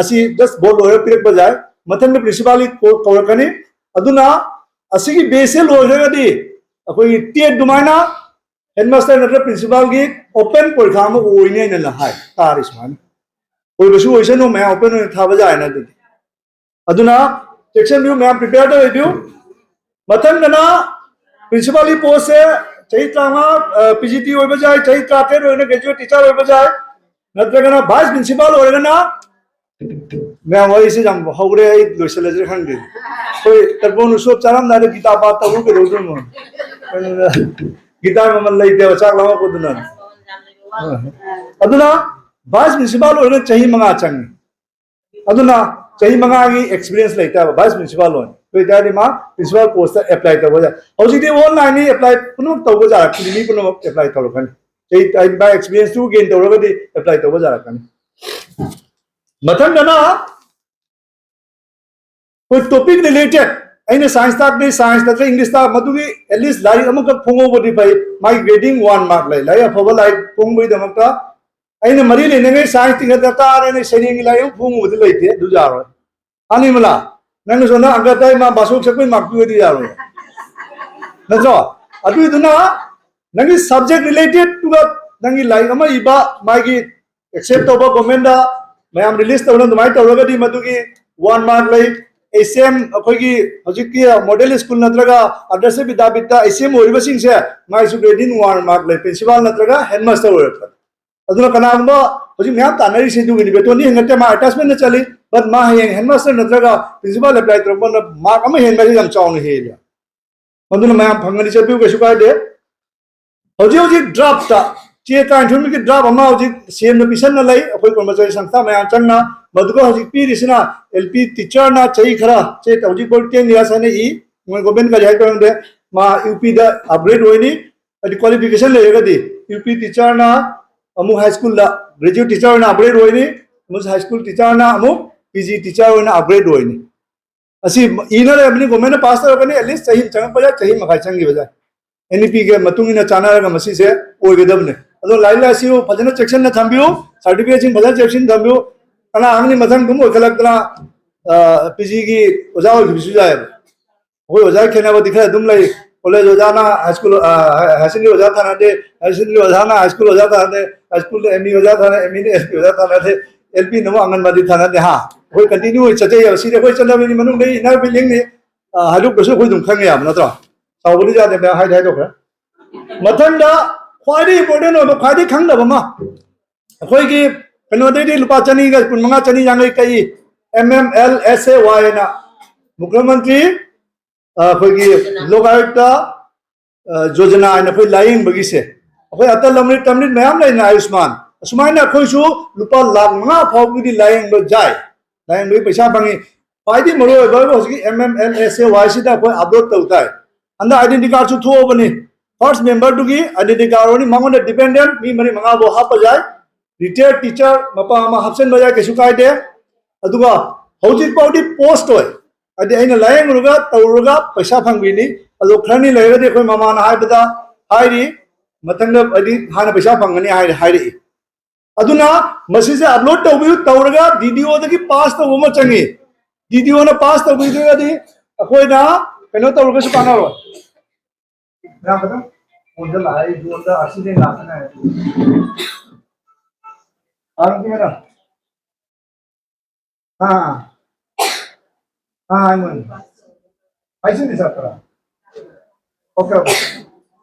ꯑꯁꯤ ꯖꯁ ꯕꯣꯔꯗ ꯂꯣꯏꯔ ꯄꯤꯔꯛꯄ ꯌꯥꯏ꯫ ꯃꯊꯪꯗ ꯄ꯭ꯔꯤꯟꯁꯤꯄꯥꯜꯒꯤ ꯀꯣ-, ꯀꯧꯔꯛꯀꯅꯤ꯫ ꯑꯗꯨꯅ ꯑꯁꯤꯒꯤ ꯕꯦꯁꯁꯦ ꯂꯣꯏꯈ꯭ꯔꯒꯗꯤ ꯑꯩꯈꯣꯏꯒꯤ ꯇꯦꯠ ꯑꯗꯨꯃꯥꯏꯅ ꯍꯦꯗꯃꯥꯁꯇꯔ ꯅꯠꯇ꯭ꯔꯒ ꯄ꯭ꯔꯤꯟꯁꯤꯄꯥꯜꯒꯤ ꯑꯣꯄꯟ ꯄꯔꯤꯈꯥ ꯑꯃ ꯑꯣꯏꯅꯤ ꯍꯥꯏꯅ ꯍꯥꯏ ꯇꯥꯔꯤ ꯁꯨꯃꯥꯏꯅ꯫ ꯑꯣꯏꯕꯁꯨ ꯑꯣꯏꯁꯅꯨ, ꯃꯌꯥꯝ ꯑꯣꯄꯟ ꯑꯣꯏꯅ ꯊꯥꯕ ꯌꯥꯏꯅ ꯑꯗꯨꯗꯤ꯫ ꯑꯗꯨꯅ ꯆꯦꯛꯁꯤꯟꯕꯤꯌꯨ ꯃꯌꯥꯝ, ꯄ꯭ꯔꯤꯄꯦꯌꯔꯗ ꯑꯣꯏꯕꯤꯌꯨ꯫ ꯃꯊꯪꯗꯅ ꯄ꯭ꯔꯤꯟꯁꯤꯄꯥꯜꯒꯤ ꯄꯣꯁꯁꯦ ꯆꯍꯤ ꯇꯔꯥꯃꯉꯥ, ꯄꯤ ꯖꯤ ꯇꯤ ꯑꯣꯏꯕ ꯌꯥꯏ, ꯆꯍꯤ ꯇꯔꯥꯇꯔꯦꯠ ꯑꯣꯏꯔꯒꯅ ꯒ꯭ꯔꯦꯖꯨꯑꯦꯠ ꯇꯤꯆꯔ ꯑꯣꯏꯕ ꯌꯥꯏ, ꯅꯠꯇ꯭ꯔꯒꯅ ꯚꯥꯏꯁ ꯄ꯭ꯔꯤꯟꯁꯤꯄꯥꯜ ꯑꯣꯏꯔꯒꯅ, ꯃꯌꯥꯝ ꯋꯥꯔꯤꯁꯦ ꯌꯥꯝ ꯍꯧꯔꯦ, ꯑꯩ ꯂꯣꯏꯁꯤꯜꯂꯁꯤꯔ ꯈꯪꯗꯦ꯫ ꯑꯩꯈꯣꯏ ꯇꯔꯄꯣꯟ ꯎꯁꯣꯞ ꯆꯥꯔꯝꯗꯥꯏꯗ ꯒꯤꯇꯥ ꯄꯥ ꯇꯧꯕ ꯀꯩꯗꯧꯗꯣꯏꯅꯣ? ꯀꯩꯅꯣꯗ ꯒꯤꯇꯥ ꯃꯃꯜ ꯂꯩꯇꯦꯕ, ꯆꯥꯛ ꯂꯥꯝꯃꯛꯄꯗꯨꯅ꯫ ꯑꯗꯨꯅ ꯚꯥꯏꯁ ꯄ꯭ꯔꯤꯟꯁꯤꯄꯥꯜ ꯑꯣꯏꯔꯒꯅ ꯆꯍꯤ ꯃꯉꯥ ꯆꯪꯉꯤ꯫ ꯑꯗꯨꯅ ꯆꯍꯤ ꯃꯉꯥꯒꯤ ꯑꯦꯛꯁꯄꯤꯔꯤꯌꯦꯟꯁ ꯂꯩꯇꯥꯕ ꯚꯥꯏꯁ ꯄ꯭ꯔꯤꯟꯁꯤꯄꯥꯜ ꯑꯣꯏꯅ, ꯑꯗꯨ ꯑꯣꯏꯇꯥꯔꯗꯤ ꯃꯥ ꯄ꯭ꯔꯤꯟꯁꯤꯄꯥꯜ ꯄꯣꯁꯇ ꯑꯦꯄ꯭ꯂꯥꯏ ꯇꯧꯕ ꯌꯥꯏ꯫ ꯍꯧꯖꯤꯛꯇꯤ ꯑꯣꯟꯂꯥꯏꯟꯅꯤ, ꯑꯦꯄ꯭ꯂꯥꯏ ꯄꯨꯝꯅꯃꯛ ꯇꯧꯕ ꯌꯥꯔꯛꯈꯤꯅꯤ, ꯃꯤ ꯄꯨꯝꯅꯃꯛ ꯑꯦꯄ꯭ꯂꯥꯏ ꯇꯧꯔꯛꯀꯅꯤ꯫ ꯆꯍꯤ, ꯃꯥ ꯑꯦꯛꯁꯄꯤꯔꯤꯌꯦꯟꯁꯇꯨ ꯒꯦꯟ ꯇꯧꯔꯒꯗꯤ ꯑꯦꯄ꯭ꯂꯥꯏ ꯇꯧꯕ ꯌꯥꯔꯛꯀꯅꯤ꯫ ꯃꯊꯪꯗꯅ ꯑꯩꯈꯣꯏ ꯇꯣꯄꯤꯛ ꯔꯤꯂꯦꯇꯦꯠ, ꯑꯩꯅ ꯁꯥꯏꯟꯁ ꯇꯥꯛꯄꯗꯤ ꯁꯥꯏꯟꯁ ꯅꯠꯇ꯭ꯔꯒ ꯏꯪꯂꯤꯁ ꯇꯥꯛ, ꯃꯗꯨꯒꯤ ꯑꯦꯠꯂꯤꯁ ꯂꯥꯏꯔꯤꯛ ꯑꯃꯈꯛ ꯐꯣꯡꯍꯧꯕꯗꯤ ꯐꯩ꯫ ꯃꯥꯒꯤ ꯒ꯭ꯔꯦꯗꯤꯡ ꯋꯥꯟ ꯃꯥꯔꯛ ꯂꯩ꯫ ꯂꯥꯏꯔꯤꯛ ꯑꯐꯕ ꯂꯥꯏꯔꯤꯛ ꯐꯣꯡꯕꯒꯤꯗꯃꯛꯇ ꯑꯩꯅ ꯃꯔꯤ ꯂꯩꯅꯉꯩ ꯁꯥꯏꯟꯁ ꯇꯤꯡꯈꯠꯇ ꯇꯥꯔꯦꯅ ꯁꯩꯔꯦꯡꯒꯤ ꯂꯥꯏꯔꯤꯛ ꯑꯃ ꯐꯣꯡꯉꯨꯕꯗꯤ ꯂꯩꯇꯦ, ꯑꯗꯨ ꯌꯥꯔꯣꯏ꯫ ꯑꯅꯤꯃꯂꯥ, ꯅꯪꯅ ꯁꯣꯝꯗ ꯑꯪꯀ ꯇꯥꯏ, ꯃꯥ ꯕꯥꯁꯣꯛ ꯁꯛꯄꯩ ꯃꯥꯔꯛ ꯄꯤꯕꯗꯤ ꯌꯥꯔꯣꯏ꯫ ꯅꯠꯇ꯭ꯔꯣ? ꯑꯗꯨꯏꯗꯨꯅ ꯅꯪꯒꯤ ꯁꯕꯖꯦꯛ ꯔꯤꯂꯦꯇꯦꯠꯇꯨꯒ ꯅꯪꯒꯤ ꯂꯥꯏꯔꯤꯛ ꯑꯃ ꯏꯕ, ꯃꯥꯒꯤ ꯑꯦꯛꯁꯦꯞ ꯇꯧꯕ ꯒꯣꯔꯃꯦꯟꯗ ꯃꯌꯥꯝ ꯔꯤꯂꯤꯁ ꯇꯧꯅ ꯑꯗꯨꯃꯥꯏꯅ ꯇꯧꯔꯒꯗꯤ ꯃꯗꯨꯒꯤ ꯋꯥꯟ ꯃꯥꯔꯛ ꯂꯩ꯫ ꯑꯦꯁ ꯑꯦꯝ, ꯑꯩꯈꯣꯏꯒꯤ ꯍꯧꯖꯤꯛꯀꯤ ꯃꯣꯗꯦꯜ ꯁ꯭ꯀꯨꯜ ꯅꯠꯇ꯭ꯔꯒ ꯑꯗꯔꯁ ꯕꯤꯗ꯭ꯌꯥꯄꯤꯊꯇ ꯑꯦꯁ ꯑꯦꯝ ꯑꯣꯏꯔꯤꯕꯁꯤꯡꯁꯦ ꯃꯥꯏꯁꯨ ꯒ꯭ꯔꯦꯗꯤꯡ ꯋꯥꯟ ꯃꯥꯔꯛ ꯂꯩ, ꯄ꯭ꯔꯤꯟꯁꯤꯄꯥꯜ ꯅꯠꯇ꯭ꯔꯒ ꯍꯦꯗꯃꯥꯁꯇꯔ ꯑꯣꯏꯔꯛꯄꯗ꯫ ꯑꯗꯨꯅ ꯀꯅꯥꯒꯨꯝꯕ ꯍꯧꯖꯤꯛ ꯃꯌꯥꯝ ꯇꯥꯟꯅꯔꯤꯁꯦ ꯑꯗꯨꯒꯤꯅꯤ, ꯕꯦꯇꯣꯟꯗꯤ ꯍꯦꯟꯒꯠꯇꯦ, ꯃꯥ ꯑꯦꯇꯦꯆꯃꯦꯟꯠꯇ ꯆꯠꯂꯤ, ꯕꯠ ꯃꯥ ꯍꯌꯦꯡ ꯍꯦꯗꯃꯥꯁꯇꯔ ꯅꯠꯇ꯭ꯔꯒ ꯄ꯭ꯔꯤꯟꯁꯤꯄꯥꯜ ꯑꯦꯄ꯭ꯂꯥꯏ ꯇꯧꯔꯛꯄ ꯃꯇꯝꯗ ꯃꯥꯔꯛ ꯑꯃ ꯍꯦꯟꯕ ꯍꯥꯏꯁꯦ ꯌꯥꯝ ꯆꯥꯎꯅ ꯍꯦꯜꯂꯦ꯫ ꯑꯗꯨꯅ ꯃꯌꯥꯝ ꯐꯪꯒꯅꯤ, ꯆꯠꯄꯤꯌꯨ, ꯀꯩꯁꯨ ꯀꯥꯏꯗꯦ꯫ ꯍꯧꯖꯤꯛ ꯍꯧꯖꯤꯛ ꯗ꯭ꯔꯥꯐꯇ ꯆꯦ ꯇꯔꯥꯅꯤꯊꯣꯏꯃꯨꯛꯀꯤ draft ꯑꯃ ꯍꯧꯖꯤꯛ ꯁꯤ ꯑꯦꯝꯅ ꯄꯤꯁꯟꯅ ꯂꯩ, ꯑꯩꯈꯣꯏ ꯀꯔꯃꯆꯥꯔꯤ ꯁꯪꯁꯊꯥ ꯃꯌꯥꯝ ꯆꯪꯅ꯫ ꯃꯗꯨꯒ ꯍꯧꯖꯤꯛ ꯄꯤꯔꯤꯁꯤꯅ L P teacherꯅ ꯆꯍꯤ ꯈꯔ, ꯆꯦ ꯍꯧꯖꯤꯛ ꯐꯥꯎ ten years ꯍꯥꯏꯅ ꯏ, ꯃꯣꯏ government ꯀꯔꯤ ꯍꯥꯏ ꯈꯪꯗꯦ, ꯃꯥ UPꯗ upgrade ꯑꯣꯏꯅꯤ꯫ ꯍꯥꯏꯗꯤ qualification ꯂꯩꯔꯒꯗꯤ UP teacherꯅ ꯑꯃꯨꯛ high schoolꯗ, graduate teacherꯅ upgrade ꯑꯣꯏꯅꯤ, ꯑꯃꯨꯛ high school teacherꯅ ꯑꯃꯨꯛ PG teacher ꯑꯣꯏꯅ upgrade ꯑꯣꯏꯅꯤ꯫ ꯑꯁꯤ ꯏꯅ ꯂꯩꯔꯕꯅꯤ, governmentꯅ pass ꯇꯧꯔꯛꯀꯅꯤ, at least ꯆꯍꯤ ꯆꯪꯉꯛꯄ ꯌꯥꯏ, ꯆꯍꯤ ꯃꯈꯥꯏ ꯆꯪꯈꯤꯕ ꯌꯥꯏ꯫ NEPꯒꯤ ꯃꯇꯨꯡ ꯏꯟꯅ ꯆꯥꯟꯅꯔꯒ ꯃꯁꯤꯁꯦ ꯑꯣꯏꯒꯗꯕꯅꯦ꯫ ꯑꯗꯣ ꯂꯥꯏꯔꯤꯛ ꯂꯥꯏꯁꯨ ꯐꯖꯅ ꯆꯦꯛꯁꯤꯟꯅ ꯊꯝꯕꯤꯌꯨ, certificateꯁꯤꯡ ꯐꯖꯅ ꯆꯦꯛꯁꯤꯟꯅ ꯊꯝꯕꯤꯌꯨ꯫ ꯀꯅꯥ ꯈꯪꯅꯤ ꯃꯊꯪ ꯑꯗꯨꯝ ꯑꯣꯏꯈꯠꯂꯛꯇꯅ PGꯒꯤ ꯑꯣꯖꯥ ꯑꯣꯏꯈꯤꯕꯁꯨ ꯌꯥꯏꯑꯕ꯫ ꯑꯩꯈꯣꯏ ꯑꯣꯖꯥ ꯈꯦꯠꯅꯕꯗꯤ ꯈꯔ ꯑꯗꯨꯝ ꯂꯩ꯫ College ꯑꯣꯖꯥꯅ high school, higher secondary ꯑꯣꯖꯥ ꯊꯥꯅꯗꯦ, higher secondary ꯑꯣꯖꯥꯅ high school ꯑꯣꯖꯥ ꯊꯥꯅꯗꯦ, high schoolꯗ ME ꯑꯣꯖꯥ ꯊꯥꯅ, MEꯅ LP ꯑꯣꯖꯥ ꯊꯥꯅꯗꯦ, LPꯅ ꯑꯃꯨꯛ ꯑꯪꯒꯟꯕꯥꯗꯤ ꯊꯥꯅꯗꯦ꯫ ꯍꯥ, ꯑꯩꯈꯣꯏ continue ꯑꯣꯏꯅ ꯆꯠꯆꯩꯑꯕ꯫ ꯁꯤꯗꯤ ꯑꯩꯈꯣꯏ ꯆꯠꯅꯕꯤꯅꯤ, ꯃꯅꯨꯡꯗ inner feelingꯅꯤ꯫ ꯍꯥꯏꯗꯣꯛꯇ꯭ꯔꯁꯨ ꯑꯩꯈꯣꯏ ꯑꯗꯨꯝ ꯈꯪꯉꯦ ꯍꯥꯏꯕ ꯅꯠꯇ꯭ꯔꯣ? ꯁꯥꯎꯕꯗꯤ ꯌꯥꯗꯦ, ꯃꯌꯥꯝ ꯍꯥꯏꯗꯤ ꯍꯥꯏꯗꯣꯛꯈ꯭ꯔꯦ꯫ ꯃꯊꯪꯗ ꯈ꯭ꯋꯥꯏꯗꯒꯤ important ꯑꯣꯏꯕ, ꯈ꯭ꯋꯥꯏꯗꯒꯤ ꯈꯪꯗꯕ ꯑꯃ, ꯑꯩꯈꯣꯏꯒꯤ ꯀꯩꯅꯣꯗꯩꯗꯤ ꯂꯨꯄꯥ ꯆꯅꯤꯒ ꯀꯨꯟꯃꯉꯥ, ꯆꯅꯤ ꯌꯥꯡꯈꯩ ꯀꯛꯏ, MMLSAY ꯍꯥꯏꯅ, ꯃꯨꯈ꯭ꯌ ꯃꯟꯇ꯭ꯔꯤ ꯑꯩꯈꯣꯏꯒꯤ ꯂꯣꯛ ꯑꯥꯌꯨꯛꯇ ꯌꯣꯖꯅꯥ ꯍꯥꯏꯅ ꯑꯩꯈꯣꯏ ꯂꯥꯏꯌꯦꯡꯕꯒꯤꯁꯦ, ꯑꯩꯈꯣꯏ ꯑꯇꯜ ꯑꯃ꯭ꯔꯤꯠ ꯇꯝꯔꯤꯠ ꯃꯌꯥꯝ ꯂꯩꯅ ꯑꯌꯨꯁꯃꯥꯟ, ꯑꯁꯨꯃꯥꯏꯅ ꯑꯩꯈꯣꯏꯁꯨ ꯂꯨꯄꯥ ꯂꯥꯈ ꯃꯉꯥ ꯐꯥꯎꯕꯒꯤꯗꯤ ꯂꯥꯏꯌꯦꯡꯕ ꯌꯥꯏ, ꯂꯥꯏꯌꯦꯡꯕꯒꯤ ꯄꯩꯁꯥ ꯐꯪꯉꯤ꯫ ꯈ꯭ꯋꯥꯏꯗꯒꯤ ꯃꯔꯨ ꯑꯣꯏꯕ ꯍꯧꯖꯤꯛꯀꯤ MMLSAY ꯁꯤꯗ ꯑꯩꯈꯣꯏ upload ꯇꯧ ꯇꯥꯏ꯫ ꯍꯟꯗꯛ identity cardꯁꯨ ꯊꯣꯛꯑꯕꯅꯤ꯫ First memberꯗꯨꯒꯤ identity card ꯑꯣꯏꯅꯤ, ꯃꯉꯣꯟꯗ dependent ꯃꯤ ꯃꯔꯤ ꯃꯉꯥ ꯐꯥꯎ ꯍꯥꯞꯄ ꯌꯥꯏ꯫ Retired teacher ꯃꯄꯥ ꯑꯃ ꯍꯥꯞꯆꯤꯟꯕ ꯌꯥꯏ, ꯀꯩꯁꯨ ꯀꯥꯏꯗꯦ꯫ ꯑꯗꯨꯒ ꯍꯧꯖꯤꯛ ꯐꯥꯎꯗꯤ post ꯑꯣꯏ, ꯍꯥꯏꯗꯤ ꯑꯩꯅ ꯂꯥꯏꯌꯦꯡꯉꯨꯔꯒ ꯇꯧꯔꯨꯔꯒ ꯄꯩꯁꯥ ꯐꯪꯕꯤꯅꯤ꯫ ꯑꯗꯣ ꯈꯔꯅꯤ ꯂꯩꯔꯒꯗꯤ ꯑꯩꯈꯣꯏ ꯃꯃꯥꯅ ꯍꯥꯏꯕꯗ ꯍꯥꯏꯔꯤ, ꯃꯊꯪꯗ ꯍꯥꯏꯗꯤ ꯍꯥꯟꯅ ꯄꯩꯁꯥ ꯐꯪꯒꯅꯤ ꯍꯥꯏꯅ ꯍꯥꯏꯔꯛꯏ꯫ ꯑꯗꯨꯅ ꯃꯁꯤꯁꯦ upload ꯇꯧꯕꯤꯌꯨ, ꯇꯧꯔꯒ DDOꯗꯒꯤ pass ꯇꯧꯕ ꯑꯃ ꯆꯪꯉꯤ꯫ DDOꯅ pass ꯇꯧꯕꯤꯗ꯭ꯔꯒꯗꯤ ꯑꯩꯈꯣꯏꯅ ꯀꯩꯅꯣ ꯇꯧꯔꯒꯁꯨ ꯀꯥꯟꯅꯔꯣꯏ꯫ ꯌꯥꯒꯗ꯭ꯔꯥ? ꯐꯣꯟꯗ ꯂꯥꯛꯑꯦ, ꯐꯣꯟꯗ ꯑꯁꯤꯗꯩ ꯂꯥꯛꯀꯅꯤ ꯍꯥꯏ꯫ ꯍꯥꯡꯒꯦꯔꯥ? ꯑꯥ꯫ ꯑꯥ, ꯑꯩꯉꯣꯟꯗ꯫ ꯍꯥꯏꯁꯤꯅꯤ ꯆꯠꯄ꯭ꯔꯥ? Okay, okay.